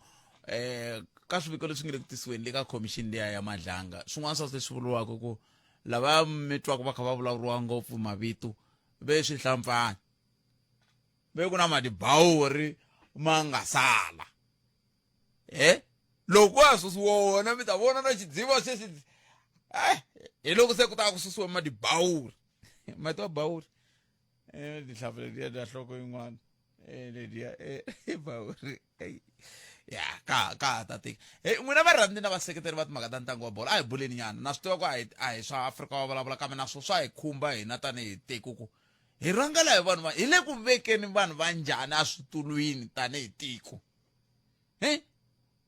eh ka swiviko leswi nga le ku tisiweni le ka khomixini liya ya Madlanga swin'wana swa leswi vuriwaka ku lava mi twaka va kha va vulavuriwa ngopfu mavito ve swihlampfana ve ku na madibawuri ma nga sala e loko ku ya susiwa wona mi ta vona na xidziva xexi eh hi loko se ku ta ku susiwa madibawuri mati wa bawuri eh tinhlampfi letiya ta nhloko yin'wana eh letiya eh bawuri. Ya ka ka ha ta tika. Hey, n'wina varhandzi na vaseketeri va timhaka ta ntlangu wa bolo, a hi buleni nyana. Na swi tiva ku a hi a hi swa Afrika wa vulavula, kambe na swo swa hi khumba hina tanihi tiko ku hi rhangela hi vanhu va hi le ku vekeni vanhu va njhani eswitulwini tanihi tiko. He?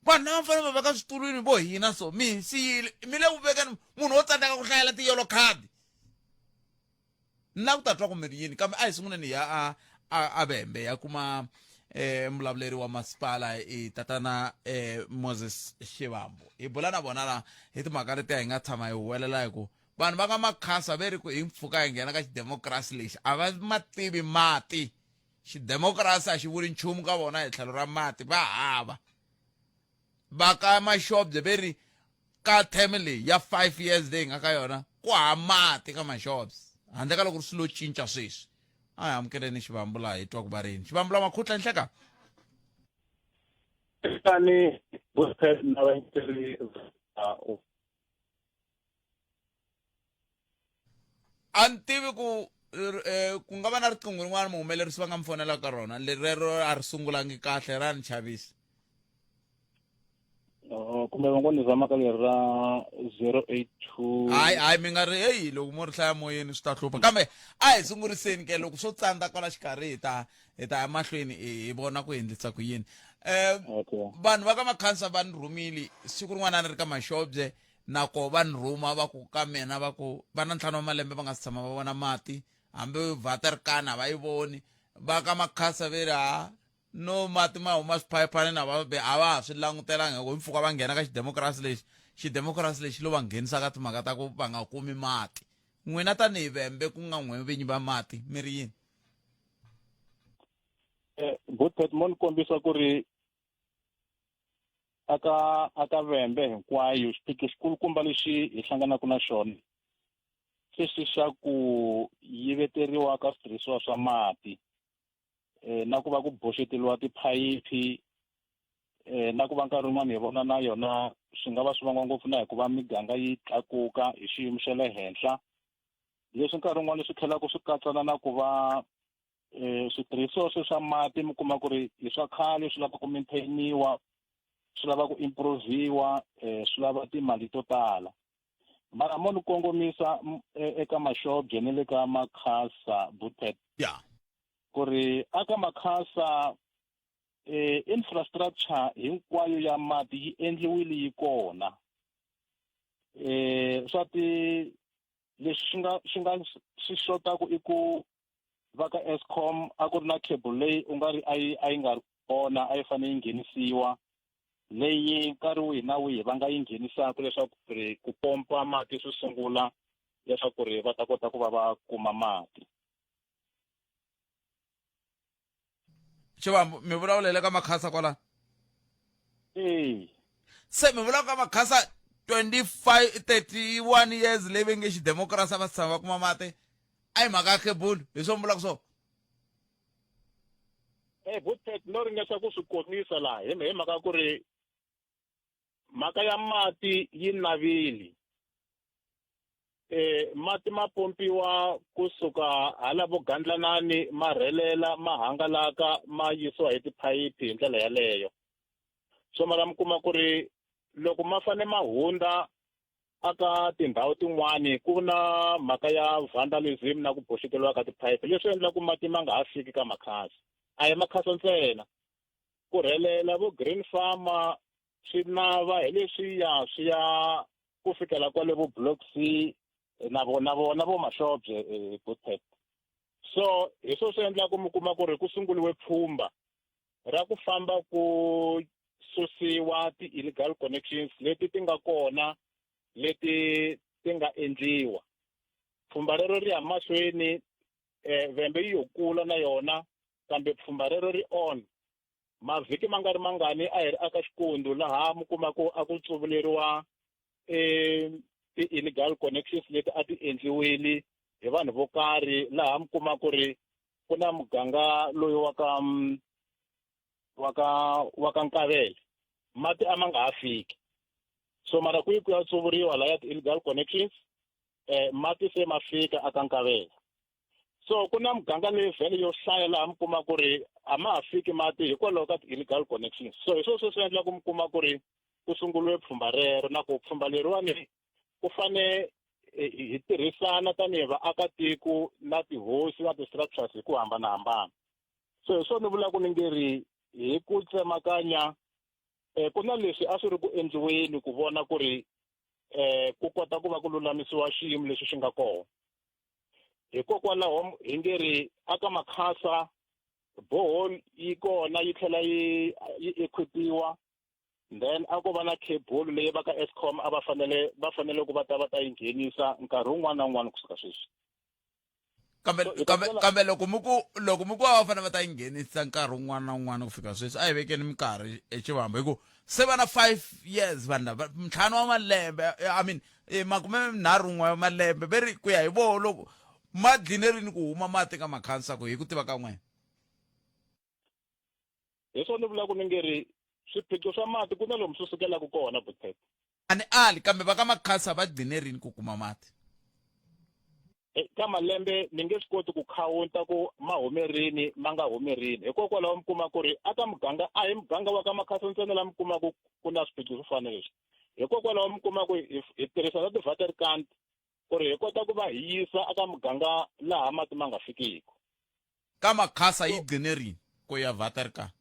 Vanhu lava fanele va veka switulwini vo hina so mi hi siyile, mi le ku vekeni munhu wo tsandzeka ku hlayela ti-yellow card. Ni lava ku ta twa ku mi ri yini, kambe a hi sunguleni hi ya a a a Vhembe ya kuma mulavuleri wa masipala i tatana Moses Shivambu. Hi bula na vona la hi timhaka letiya hi nga tshama hi huwelela hi ku vanhu va ka Makhasa ve ri ku hi mpfhuka hi nghena ka xidemokirasi lexi a va ma tivi mati. Xidemokirasi a xi vuli nchumu ka vona hi tlhelo ra mati, va hava. Va ka Mashobye ve ri ka term leyi ya 5 years leyi nga ka yona ku ha mati ka Mashobye handle ka loko ri swilo cinca sweswi. A hi amukeleni Xivambu laha hi twa ku va rini. Xivambu la makhutla nhleka. Tani na vayingiseri A ni tivi ku ku nga va na riqingho rin'wana muhumelerisi va nga mi fonela ka rona lerero a ri sungulangi kahle ra ni chavisa. Oh, kumbe va ngo ni zama ka leri ra 082. Hayi hayi, mi nga ri heyi, loko mo ri hlaya moyeni swi ta hlupha, kambe a hi sunguriseni ke loko swo tsandza kwala xikarhi hi ta ya mahlweni hi vona ku endlisa ku yini. Vanhu va ka Makhansa va ni rhumile siku rin'wana a ni ri ka Mashobye, na koho va ni rhuma va ku ka mina, va ku va na 5 wa malembe va nga si tshama va vona mati, hambi vaterikani a va yi voni. Va ka Makhasa ve ri ha no mati ma huma swiphayiphanini a va a va ha swi langutelanga hi ku hi mpfhuka va nghena ka xidemokirasi lexi, xidemokirasi lexi lo va nghenisa ka timhaka ta ku va nga kumi mati. N'wina tanihi Vhembe ku nga n'we vinyi va mati mi ri yini? Butpet mo ni kombisa ku ri aka aka Vhembe hinkwayo xiphiqo xikulukumba lexi hi hlanganaka na xona xexi xa ku yiveteriwa ka switirhisiwa swa mati na ku va ku boxeteriwa tiphayiphi na ku va nkarhi wun'wani hi vona na yona swi nga va swi vangiwa ngopfu na hikuva miganga yi tlakuka hi xiyimo xa le henhla, leswi nkarhi wun'wani swi tlhelaka swi katsana na ku va switirhisiwa swe swa mati mi kuma ku ri i swa khale, swi lava ku maintainiwa, swi lava ku improviwa, swi lava timali to tala. Mara mo ni kongomisa eka Mashobye ni le ka Makhasa Butpet. Ku ri aka Makhasa infrastructure hinkwayo ya mati yi endliwile yi kona. Swa ti leswi swi nga swi nga swi xotaku i ku va ka Eskom a ku ri na cable leyi u nga ri a yi a yi nga ri kona, a yi fanele yi nghenisiwa, leyi nkarhi wihi na wihi va nga yi nghenisaka leswaku ri ku pompa mati swi sungula leswaku ri va ta kota ku va va kuma mati. Xivambu, mi vulavulele ka Makhasa kwala? Ee. Se mi vula ka Makhasa 25 31 years leyi va nge xidemokirasi a va si tshama va kuma mati, a hi mhaka ya khebulu, hi swo mi vulaka swona? Butpet no ringesa ku swi komisa laha hi mhaka ku ri mhaka ya mati yi navile. Mati ma pompiwa kusuka hala vo Gandlanani ma rhelela ma hangalaka ma yisiwa hi tiphayiphi hi ndlela yaleyo. So mara mi kuma ku ri loko ma fane ma hundza aka tindhawu tin'wani ku na mhaka ya vandalism na ku boxeteriwa ka tiphayiphi, leswi endlaku mati ma nga ha fiki ka Makhasa. A hi Makhasa ntsena, ku rhelela vo Green Farmer swi nava hi leswiya swi ya ku fikela kwale vo Block C na vona vona vo Mashobye Butpet. So hi swo swi endlaku mi kuma ku ri ku sunguliwe pfhumba ra ku famba ku susiwa ti-illegal connections leti ti nga kona leti ti nga endliwa. Pfhumba rero ri ya mahlweni, Vhembe yi yo kula na yona, kambe pfhumba rero ri on. Mavhiki ma nga ri mangani a hi ri aka Xikundu laha mi kuma ku a ku tsuvuleriwa ti-illegal connections leti a ti endliwile hi vanhu vo karhi, laha mi kuma ku ri ku na muganga loyi wa ka wa ka wa ka Nkavele, mati a ma nga ha fiki. So mara ku yi ku ya tsuvuriwa laya ti-illegal connections, mati se ma fika aka Nkavele. So ku na muganga leyi vhele yo hlaya laha mi kuma ku ri a ma ha fiki mati hikwalaho ka ti-illegal connections. So hi swona sweswi endla ku mi kuma ku ri ku sunguriwe pfhumba rero, na ku pfhumba leriwani ku fane hi tirhisana tanihi vaakatiko na tihosi na ti-structures hi ku hambanahambana. So hi swona ni vulaka ni nge ri hi ku tsemakanya ku na leswi a swi ri ku endliweni ku vona ku ri ku kota ku va ku lulamisiwa xiyimo lexi xi nga kona. Hikokwalaho hi nge ri aka Makhasa borehole yi kona yi tlhela yi equipiwa, then a ko va na cable leyi va ka Eskom a va fanele va fanele ku va ta va ta yi nghenisa nkarhi wun'wana na wun'wana kusuka sweswi. Kambe kambe kambe loko mi ku loko mi ku va fanele va ta yi nghenisa nkarhi wun'wana na wun'wana ku fika sweswi, a hi vekeni minkarhi eXivambu, hi ku se va na 5 years vanhu lava, ntlhanu wa malembe, I mean 31 wa malembe, ve ri ku ya hi voho loko ma dline rini ku huma mati ka Makhansa, ku hi ku tiva ka n'wina? Hi swona ni vulaka ni nge ri swiphiqo swa mati ku na lomu swi sukelaka kona, Buthet. A ni ali, kambe va ka Makhasa va gcine rini ku kuma mati? Ka malembe ni nge swi koti ku khawunta ku ma hume rini ma nga humi rini, hikokwalaho mi kuma ku ri aka muganga a hi muganga wa ka Makhasa ntsena la mi kuma ku ku na swiphiqo swo fana leswi. Hikokwalaho mi kuma ku hi tirhisa na ti-waterkant ku ri hi kota ku va hi yisa aka muganga laha mati ma nga fikiki. Ka Makhasa yi gcine rini ku ya waterkant?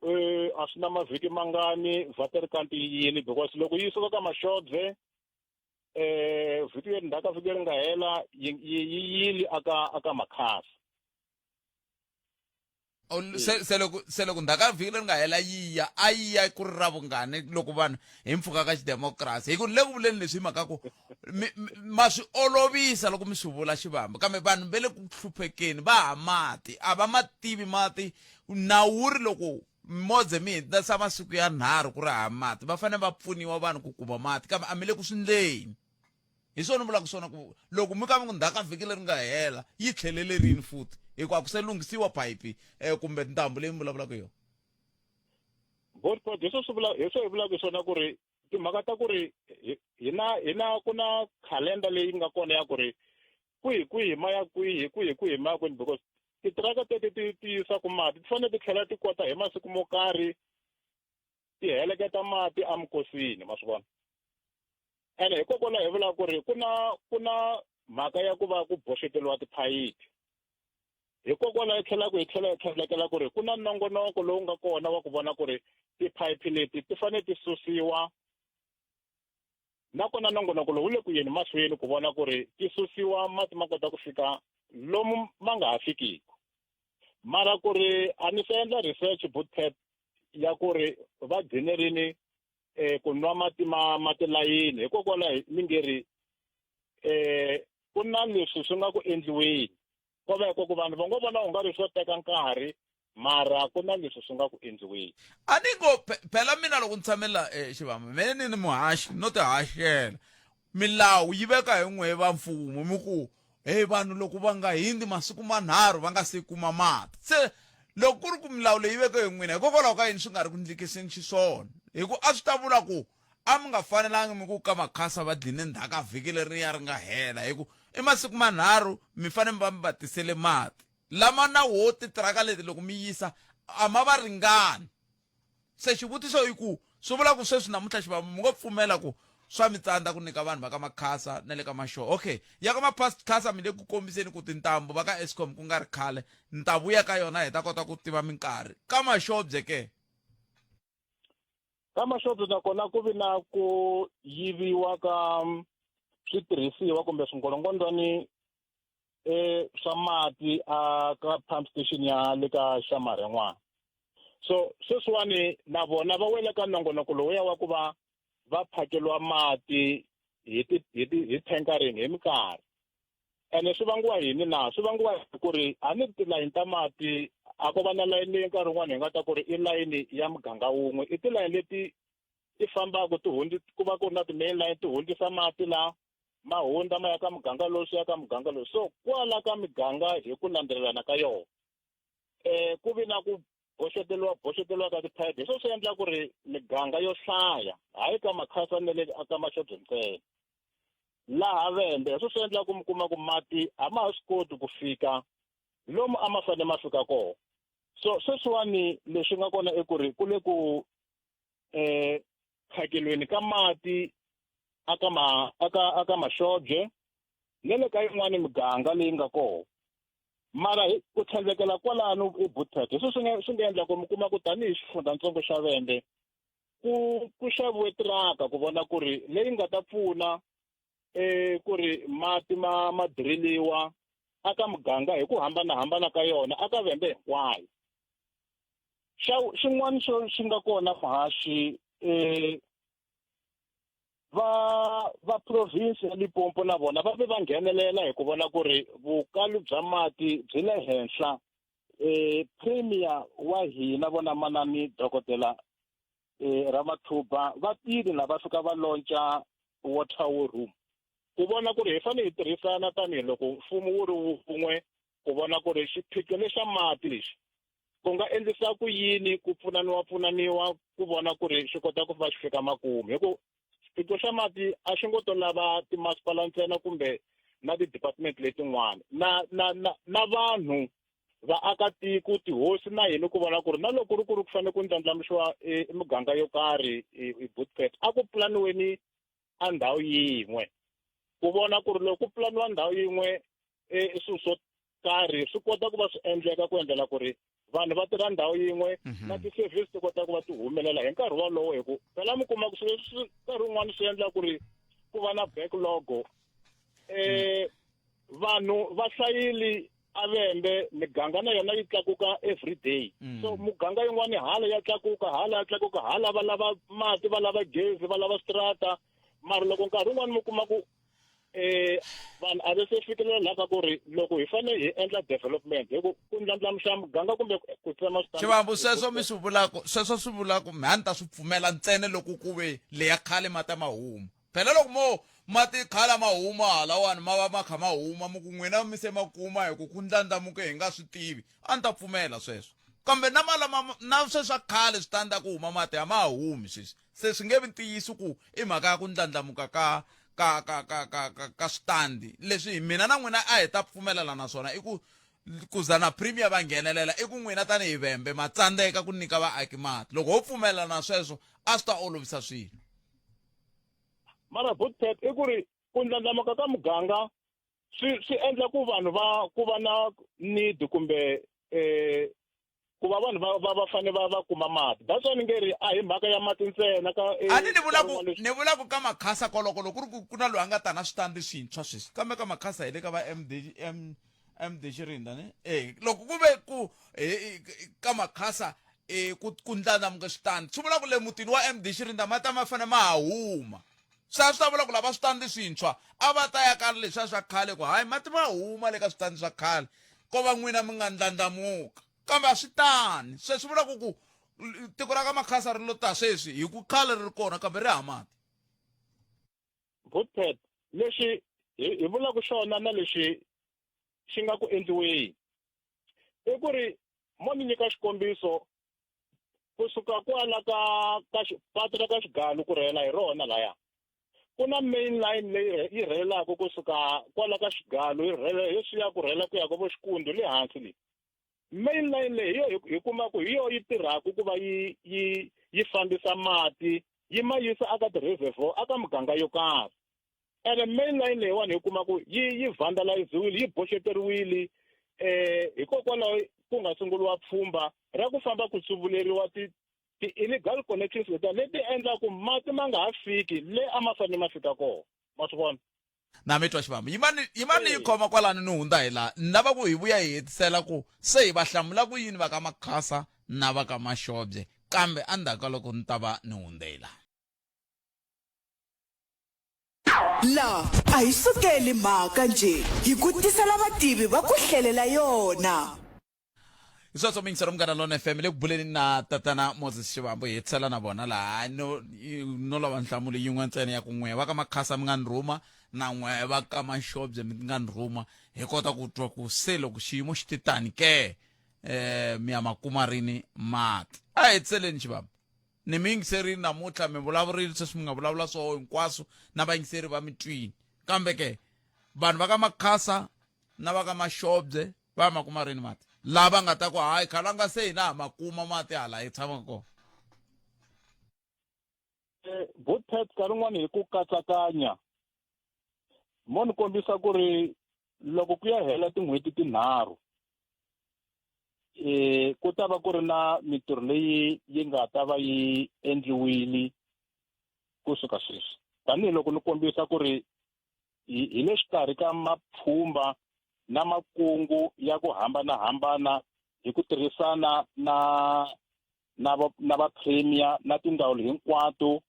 A swi na mavhiki mangani waterkant yi yini, because loko yi suka ka Maxobye vhiki leri ndzhaku ka vhiki leri nga hela yi yili aka Makhasa. Se loko ndzhaku ka vhiki leri nga hela yi ya, a yi ya ku ri ra vungani loko vanhu hi mpfhuka ka xidemokirasi? Hi ku le ku vuleni leswi hi mhaka ku ma swi olovisa loko mi swi vula Xivambu, kambe vanhu va le ku hluphekeni, va ha mati a va ma tivi mati. Nawu wu ri loko modze mi hundzisa masiku ya 3 ku ri hava mati, va fanele va pfuniwa vanhu ku kuma mati, kambe a mi le ku swi ndleni. Hi swona ni vulaka swona ku loko mi ka mi ku ndzhaku ka vhiki leri nga hela yi tlhelele rini futhi, hikuva ku se lunghisiwa phayiphi kumbe ntambu leyi mi vulavulaka yona. Botpot, hi swo swi vula, hi swo hi vulaka swona ku ri timhaka ta ku ri hina hina ku na calendar leyi nga kona ya ku ri kwihi kwihi ma ya kwihi, kwihi kwihi ma ya kwini, because titiraka teti ti ti yisaka mati ti fanele ti tlhela ti kota hi masiku mo karhi ti heleketa mati emikosini, ma swi vona. Ene hikokwalaho hi vulaka ku ri ku na mhaka ya ku va ku boxeteriwa tiphayiphi. Hikokwalaho hi tlhela ku hi tlhela hi tlhelekela ku ri ku na nongonoko lowu nga kona wa ku vona ku ri tiphayiphi leti ti fanele ti susiwa, nakona nongonoko lowu wu le ku yeni mahlweni ku vona ku ri ti susiwa mati ma kota ku fika lomu ma nga ha fikiki. Mara ku ri a ni se endla research Bootcat ya ku ri va gcine rini ku nwa mati ma tilayini, hikokwalaho ni nge ri ku na leswi swi nga ku endliweni, ko va ku vanhu va ngo vona u nga ri swo teka nkarhi, mara ku na leswi swi nga ku endliweni. A ni ngo phela mina loko ni tshamela Xivambu, mina ni ni muhaxi no tihaxela. Milawu yi veka hi n'we va mfumo, mi ku hey vanhu loko va nga hindzi masiku manharhu va nga se kuma mati. Se loko ku ri ku milawu leyi veke hi n'wina, hikokwalaho ka yini swi nga ri ku ndlekiseni xiswona? Hi ku a swi ta vula ku a mi nga fanelangi mi ku ka Makhasa va dline ndzhaku ka vhiki leriya ri nga hela, hi ku i masiku manharhu mi fanele mi va mi va tisele mati lama na wo titiraka leti loko mi yisa a ma va ringani. Se xivutiso i ku swi vula ku sweswi namuntlha Xivambu mi ngo pfumela ku swa mi tsandza ku nyika vanhu va ka Makhasa na le ka Maxo? Okay, ya ka Makhasa mi le ku kombiseni ku tintambu va ka Eskom ku nga ri khale ni ta vuya ka yona hi ta kota ku tiva minkarhi. Ka Maxobye ke? Ka Maxobye nakona ku vi na ku yiviwa ka switirhisiwa kumbe swingolongondzwani swa mati a ka pump station ya le ka Xamarhen'wana. So sweswiwani na vona va wele ka nongonoko lowuya wa ku va va phakeliwa mati hi tankering hi minkarhi. Ene swi vangiwa yini na? Swi vangiwa hi ku ri a ni tilayini ta mati a ko va na layini leyi nkarhi wun'wani hi nga ta ku ri i layini ya muganga wun'we, i tilayini leti ti fambaka ti hundzi, ku va ku ri na ti-main line ti hundzisa mati la ma hundza ma ya ka muganga lowu swi ya ka muganga lowu. So kwala ka miganga hi ku landzelelana ka yona ku vi na ku boxeteriwa ka tiphayiphi, hi swona swi endla ku ri miganga yo hlaya hayi ka Makhasa na le ka Maxobye ntsena. Laha Vhembe hi swo swi endla ku mi kuma ku mati a ma ha swi koti ku fika lomu a ma fanele ma fika kona. So sweswiwani leswi nga kona i ku ri ku le ku eh phakelweni ka mati aka ma aka aka Mashobye ne le ka yin'wani miganga leyi nga kona. Mara hi ku tlhandlekela kwalano eBoetie hi swo swi nga swi nga endla ku mi kuma ku tanihi xifundzhantsongo xa Vhembe ku ku xaviwe tiraka ku vona ku ri leyi nga ta pfuna eh ku ri mati ma ma driliwa aka muganga hi ku hambanahambana ka yona aka Vhembe hinkwayo. Xa xin'wana xo xi nga kona muhaxi eh va va province ya Limpopo na vona va ve va nghenelela hi ku vona ku ri vukalo bya mati byi le henhla. Eh premier wa hina vona manani dokodela eh Ramathuba va tile la va fika va lonca water war room ku vona ku ri hi fanele hi tirhisana tanihiloko mfumo wu ri wun'we ku vona ku ri xiphiqo lexa mati lexi ku nga endlisa ku yini ku pfunaniwa pfunaniwa ku vona ku ri xi kota ku va xi fika makumu. Hi ku xiphiqo xa mati a xi ngo to lava timasipala ntsena kumbe na ti-department letin'wana na na na na vanhu vaakatiko tihosi na yini ku vona ku ri na loko ri ku ri ku fanele ku ndlandlamuxiwa e miganga yo karhi hi Boetie a ku pulaniweni a ndhawu yin'we ku vona ku ri loko ku pulaniwa ndhawu yin'we e swilo swo karhi swi kota ku va swi endleka ku endlela ku ri vanhu va tirha ndhawu yin'we na ti-service ti kota ku va ti humelela hi nkarhi wolowo. Hi ku phela mi kuma ku swilo leswi nkarhi wun'wani swi endla ku ri ku va na backlog, vanhu va hlayile a Vhembe, miganga na yona yi tlakuka every day. So muganga yin'wani hala ya tlakuka, hala ya tlakuka, hala va lava mati, va lava gezi, va lava strata, mara loko nkarhi wun'wani mi kuma ku vanhu a va se fikelela laha ka ku ri loko hi fanele hi endla development hi ku ku ndlandlamuxa muganga kumbe ku tsema switandi. Xivambu, sweswo mi swi vulaka, sweswo swi vulaka mi a ni ta swi pfumela ntsena loko ku ve leya khale mati ma huma. Phela loko mo mati khale ma huma halawani ma va ma kha ma huma mi ku n'wina mi se ma kuma hi ku ku ndlandlamuke hi nga swi tivi, a ni ta pfumela sweswo. Kambe na malama na sweswa khale swi tandza ku huma mati a ma ha humi sweswi. Se swi nge vi ntiyiso ku i mhaka ya ku ndlandlamuka ka ka ka ka ka ka ka switandi. Leswi mina na n'wina a hi ta pfumelelana na swona i ku ku za na premier va nghenelela i ku n'wina tanihi Vhembe ma tsandzeka ku nyika vaaki mati. Loko ho pfumelelana na sweswo a swi ta olovisa swilo. Mara Boetie i ku ri ku ndlandlamuka ka muganga swi swi endla ku vanhu va ku va na need kumbe ku va vanhu va va va fanele va va kuma mati. That's why ni nge ri a hi mhaka ya mati ntsena ka A ni ni vula ku ni vula ku ka Makhasa koloko loko ku ri ku ku na loyi a nga ta na switandi swintshwa sweswi, kambe ka Makhasa hi le ka va MD M MD Xirinda ne eh loko ku ve ku ka Makhasa ku ku ndlandlamuka switandi swi vula ku le mutini wa MD Xirinda mati a ma fanele ma ha huma. Se a swi ta vula ku lava switandi swintshwa a va ta ya ka leswiya swa khale ku hayi mati ma huma le ka switandi swa khale ko va n'wina mi nga ndlandlamuka, kambe a swi tani. Se swi vula ku ku tiko ra ka Makhasa ri lo ta sweswi hi ku khale ri ri kona kambe ri hava mati. Boetie, lexi hi hi vulaka xona na lexi xi nga ku endliweni i ku ri mo ni nyika xikombiso kusuka kwala ka ka patu ra ka Xigalu ku rhela hi rona laya ku na main line leyi yi rhelelaka kusuka kwala ka Xigalu yi rhela hi swi ya ku rhela ku ya ka vo Xikundu le hansi le. Main line leyi hi yo hi kuma ku hi yo yi tirhaka ku va yi yi yi fambisa mati yi ma yisa aka ti-reservoir aka muganga yo karhi. Ene main line leyiwani hi kuma ku yi yi vandaliziwile, yi boxeteriwile, hikokwalaho ku nga sunguriwa pfhumba ra ku famba ku tsuvuleriwa ti ti-illegal connections letiya leti endlaku mati ma nga ha fiki le a ma fanele ma fika kona. Ma swi vona? Na mi twa Xivambu. Yimani, yimani yi khoma kwalano ni hundza hi laha. Ni lava ku hi vuya hi hetisela ku se hi va hlamula ku yini va ka Makhasa na va ka Mashobye, kambe endzhaku ka loko ni ta va ni hundze hi laha. La a hi sukeli mhaka njhe, hi ku tisela vativi va ku hlelela yona. Hi sweswo miyingiselo Munghana Lona FM le ku buleni na tatana Moses Xivambu, hi hetisela na vona laha. No no lava nhlamulo yin'we ntsena ya ku n'we va ka Makhasa mi nga ni rhuma na n'we va ka Mashobye mi nga ni rhuma, hi kota ku twa ku se loko xiyimo xi te tani ke, mi ya ma kuma rini mati. A hi hetiseleni Xivambu. Ni mi yingiserile namuntlha, mi vulavurile sweswi mi nga vulavula swoho hinkwaswo na vayingiseri va mi twini. Kambe ke vanhu va ka Makhasa na va ka Mashobye va ma kuma rini mati? Lava nga ta ku hayi khalanga se hina ha ma kuma mati hala hi tshamaka kona. Eh, Bootpet nkarhi wun'wani hi ku katsakanya mo ni kombisa ku ri loko ku ya hela tin'hweti tinharhu eh ku ta va ku ri na mintirho leyi yi nga ta va yi endliwile kusuka sweswi tanihiloko ni kombisa ku ri hi le xikarhi ka mapfhumba na makungu ya ku hambanahambana hi ku tirhisana na na va na va premier na tindzawulo hinkwato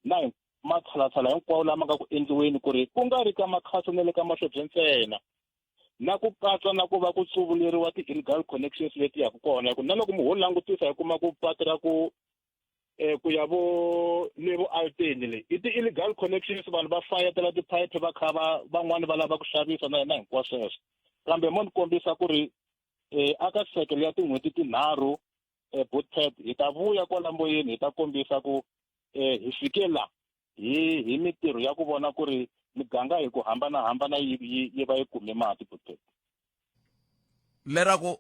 na hi matshalatshala hinkwawo lama nga ku endliweni ku ri ku nga ri ka makhaso na le ka maxobye ntsena na ku katsa na ku va ku tsuvuleriwa ti-illegal connections leti yaka kona hi ku na loko mu ho langutisa hi kuma ku patu ra ku eh ku ya vo le vo Alteni le i ti-illegal connections vanhu va fayetela tiphayiphi va kha va van'wani va lava ku xavisa na na hinkwaswo sweswo kambe mo ni kombisa ku ri eh aka sekele ya tin'hweti tinharhu eh bootpad hi ta vuya kwala moyeni hi ta kombisa ku eh hi fike la hi hi mitirho ya ku vona ku ri miganga hi ku hambanahambana yi yi yi va yi kume mati bootpad Leraku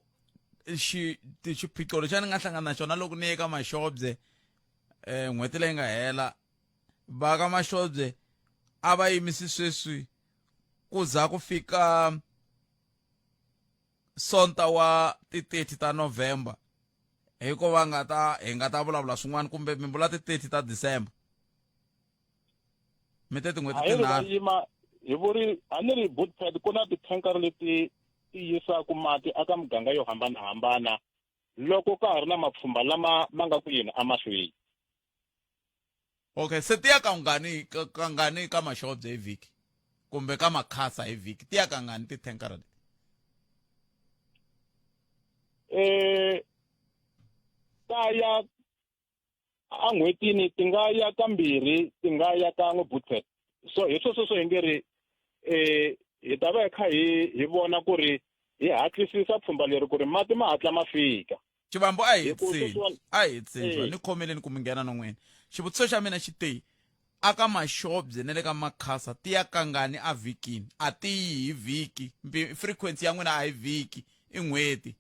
xi xiphiqo lexi a ni nga hlangana na xona loko ni ye ka Mashobye eh n'hweti leyi nga hela va ka Mashobye a va yimisi sweswi ku za ku fika Sonta wa ti 30 ta November hikuva nga ta hi nga ta vulavula swin'wana kumbe mi vula ti 30 ta December mi te tin'hweti tinharhu yima hi vuri a ni ri bootpad ku na tithankara leti ti yisaka mati aka miganga yo hambanahambana loko ka ha ri na mapfhumba lama ma nga ku yini emahlweni okay se ti ya kangani kangani ka maxobye hi vhiki kumbe ka makhasa hi vhiki ti ya kangani tithankara leti eh ta ya en'hwetini ti nga ya kambirhi ti nga ya kan'we bootpad so hi sweswo swo hi nge ri eh hi ta va hi kha hi hi vona ku ri hi hatlisisa pfhumba leri ku ri mati ma hatla ma fika xivambo a hi hetiseni a hi hetiseni eh. ni khomeleni ku mi nghena non'wini xivutiso xa mina xi te a ka maxobye na le ka makhasa ti ya kangani a vhikini a ti yi hi vhiki frequency ya n'wina a hi vhiki i n'hweti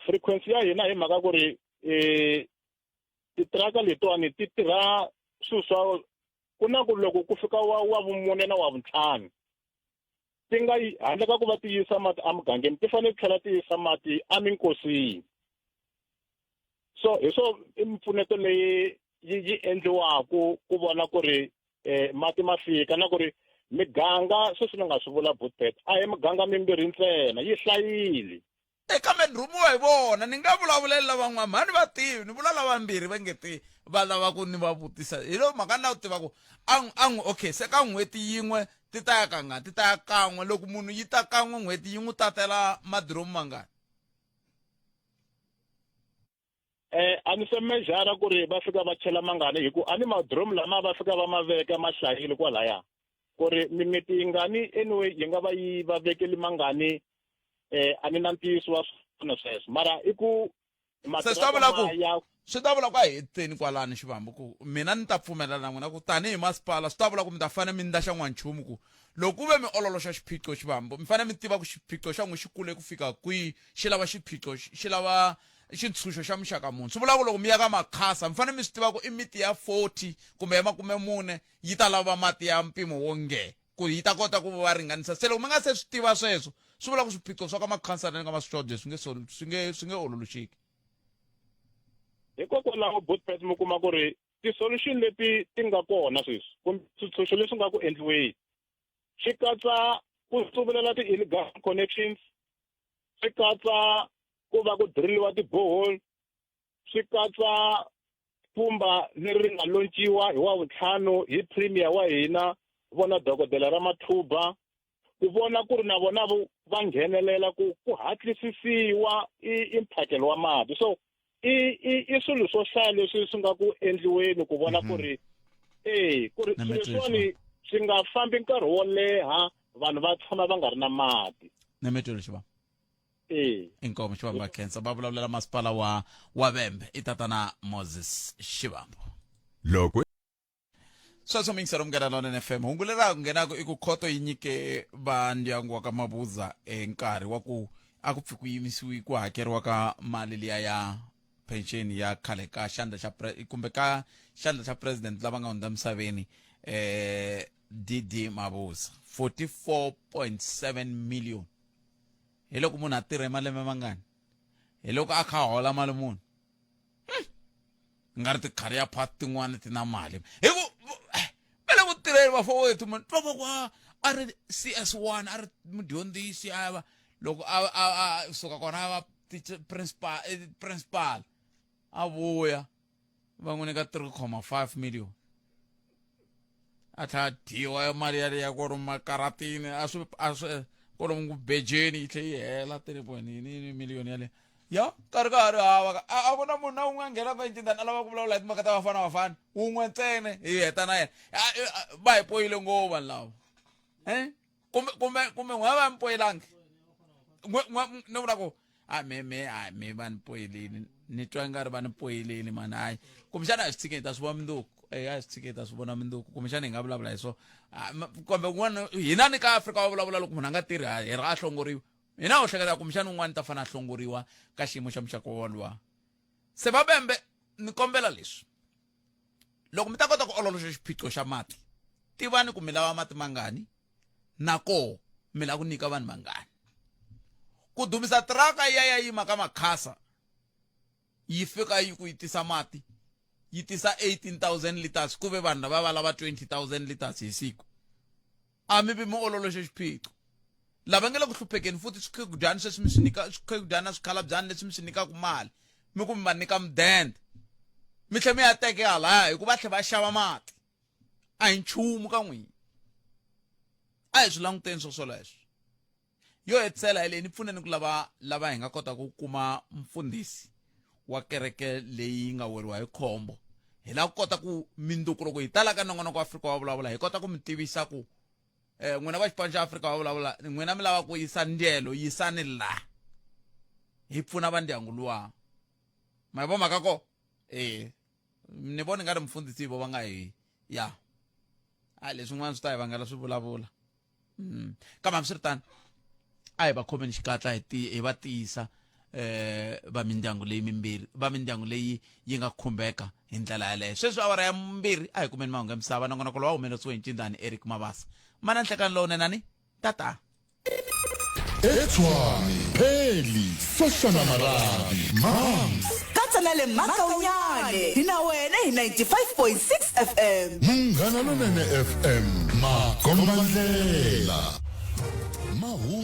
frequency ya hina hi mhaka ku ri eh titiraka letiwani ti tirha swilo swa ku na ku loko ku fika wa wa vumune na wa vuntlhanu ti nga handle ka ku va ti yisa mati emugangeni ti fanele ti tlhela ti yisa mati eminkosini so hi swo i mimpfuneto leyi yi yi endliwaku ku vona ku ri eh mati ma fika na ku ri miganga sweswi ni nga swi vula butpet a hi miganga mimbirhi ntsena yi hlayile E kambe ni rhumiwa hi vona ni nga vulavuleli lavan'wana mhani va tivi ni vula lavambirhi va nge ti va lava ku ni va vutisa hi lo mhaka ni lava ku tiva ku a a okay se ka n'hweti yin'we ti ta ya kangani ti ta ya kan'we loko munhu yi ta kan'we n'hweti yi n'wi tatela madiromu mangani Eh a ni se mejara ku ri va fika va chela mangani hi ku a ni madiromu lama va fika va ma veka ma hlayile kwalaya ku ri mimiti yingani anyway yi nga va yi va vekeli mangani eh a ni na ntiyiso wa swona sweswo mara i ku se swi ta vula ku swi ta vula ku a heteni kwalani xivambu ku mina ni ta pfumela na n'wina ku tanihi masipala swi ta vula ku mi ta fanele mi ndla xa n'wanchumu ku loko ku ve mi ololoxa xiphiqo xivambu mi fanele mi tiva ku xiphiqo xa n'wi xi kule ku fika kwihi xi lava xiphiqo xi lava xintshunxo xa muxaka muni swi vula ku loko mi ya ka makhasa mi fanele mi swi tiva ku i miti ya 40 kumbe ya makumemune yi ta lava mati ya mpimo wo nge ku yi ta kota ku va ringanisa se loko mi nga se swi tiva sweswo swi vula ku swiphiqo swa ka makhansara ni ka maswicodye swi nge swi nge swi nge ololoxeki hikokwalaho bootpet mi kuma ku ri ti-solution leti ti nga kona sweswi kumbe switshunxo leswi nga ku endliweni swi katsa ku tsuvulela ti-illegal connections swi katsa ku va ku diriliwa ti-borehole swi katsa pfhumba leri ri nga lonciwa hi wa vuntlhanu hi premier wa hina vona dokodela Ramathuba ku vona ku ri na vona va nghenelela ku ku hatlisisiwa i i mphakelo wa mati so i i i swilo swo hlaya leswi swi nga ku endliweni ku vona ku ri e ku ri swilo leswiwani swi nga fambi nkarhi wo leha vanhu va tshama va nga ri na mati Nemetwelo Xivambu e inkomo Xivambu khensa va vulavulela masipala wa wa Vhembe i tatana Moses Xivambu loko Sweswo mingiselo Munghana Lonene FM. Hungu leri ra ku nghenaka i ku khoto yi nyike va ndyangu wa ka Mabuza e nkarhi wa ku a ku pfi ku yimisiwi ku hakeriwa ka mali liya ya pension ya khale ka xandla xa kumbe ka xandla xa president lava nga hundza misaveni eh DD Mabuza 44.7 million. Hi loko munhu a tirhe malembe mangani? Hi loko a kha a hola mali muni? Nga ri ti-career path tin'wana ti na mali hi ku va le ku tirheni vafowethu mani twa va ku a ri CS1 a ri mudyondzisi a va loko a a a suka kona a va teacher principal eh, principal a vuya va n'wi nyika 3.5 million a tlhela a dyiwa ya mali yaliya kwalomu makaratini a swi a swi kwalomu ku bejeni yi tlhe yi hela three point yini miliyoni yaleyo ya nkarhi ka ha ri hava a a ku na munhu na wun'we a nghenaka encindani a lava ku vulavula hi timhaka ta vafana vafana wun'we ntsena hi heta na yena va hi poyile ngopfu vanhu lava e kumbe kumbe kumbe n'we va mi poyelangi ni vula ku a me me a me va ni poyelini ni twa nga ri va ni poyelini mani hayi kumbexana a hi swi tshikeni hi ta swi vona minduku e a hi swi tshikeni hi ta swi vona minduku kumbexana hi nga vulavula hi swona kumbe un'wana hina ni ka Afrika wa vulavula loko munhu a nga tirhi hi ri a hlongoriwa hina u hleketa kumbexana un'wana ta fanele a hlongoriwa ka xiyimo xa muxaka woluwa se va bembe ni kombela leswi loko mi ta kota ku ololoxa xiphiqo xa mati tivani ku mi lava mati mangani na koho mi lava ku nyika vanhu vangani ku dumisa tiraka ya ya yima ka makhasa yi fika yi ku yi tisa mati yi tisa 18000 liters ku ve vanhu lava va lava 20000 liters hi siku a mi vi mi ololoxe xiphiqo lava nga le ku hluphekeni futhi swikhegudani sweswi mi swi nyika swikhegudani na swikhalabyanyi leswi mi swi nyikaka mali mi ku mi va nyika mudende mi tlhela mi ya teke halaya hikuva tlhela va xava mati a hi nchumu ka n'wina a hi swi languteni swo swoleswo yo hetisela hi leyi ni pfuneni ku lava lava hi nga kota ku kuma mfundhisi wa kereke leyi nga weriwa hi khombo hi lava ku kota ku minduku loko hi tala ka nongonoko wa Afrika wa vulavula hi kota ku mi tivisa ku eh n'wina va xipano xa Afrika wa vulavula n'wina mi lava ku yisa ndyelo yisani la hi pfuna va ndyangu luwa ma yi vo mhaka ko eh ni vona nga ri mfundhisi vo va nga hi ya a leswin'wana swi ta hi vangela swi vulavula mm. kambe hambiswiritano a hi va khomeni xikatla hi ti hi va tiyisa eh va mindyangu leyi mimbirhi va mindyangu leyi yi nga khumbeka hi ndlela yaleyo sweswi awara ya mbirhi a hi kumeni mahungu ya misava nongonoko lowu humelerisiwe hi ncindani eric mabasa mana nhlekani lowunenani tata Etshwane, Pheli, Soshana Marabi, Mams. Katsa na le Makaunyane hi na wena hi 95.6 FM. Munghana Lonene FM, makombandlela. Mahungu.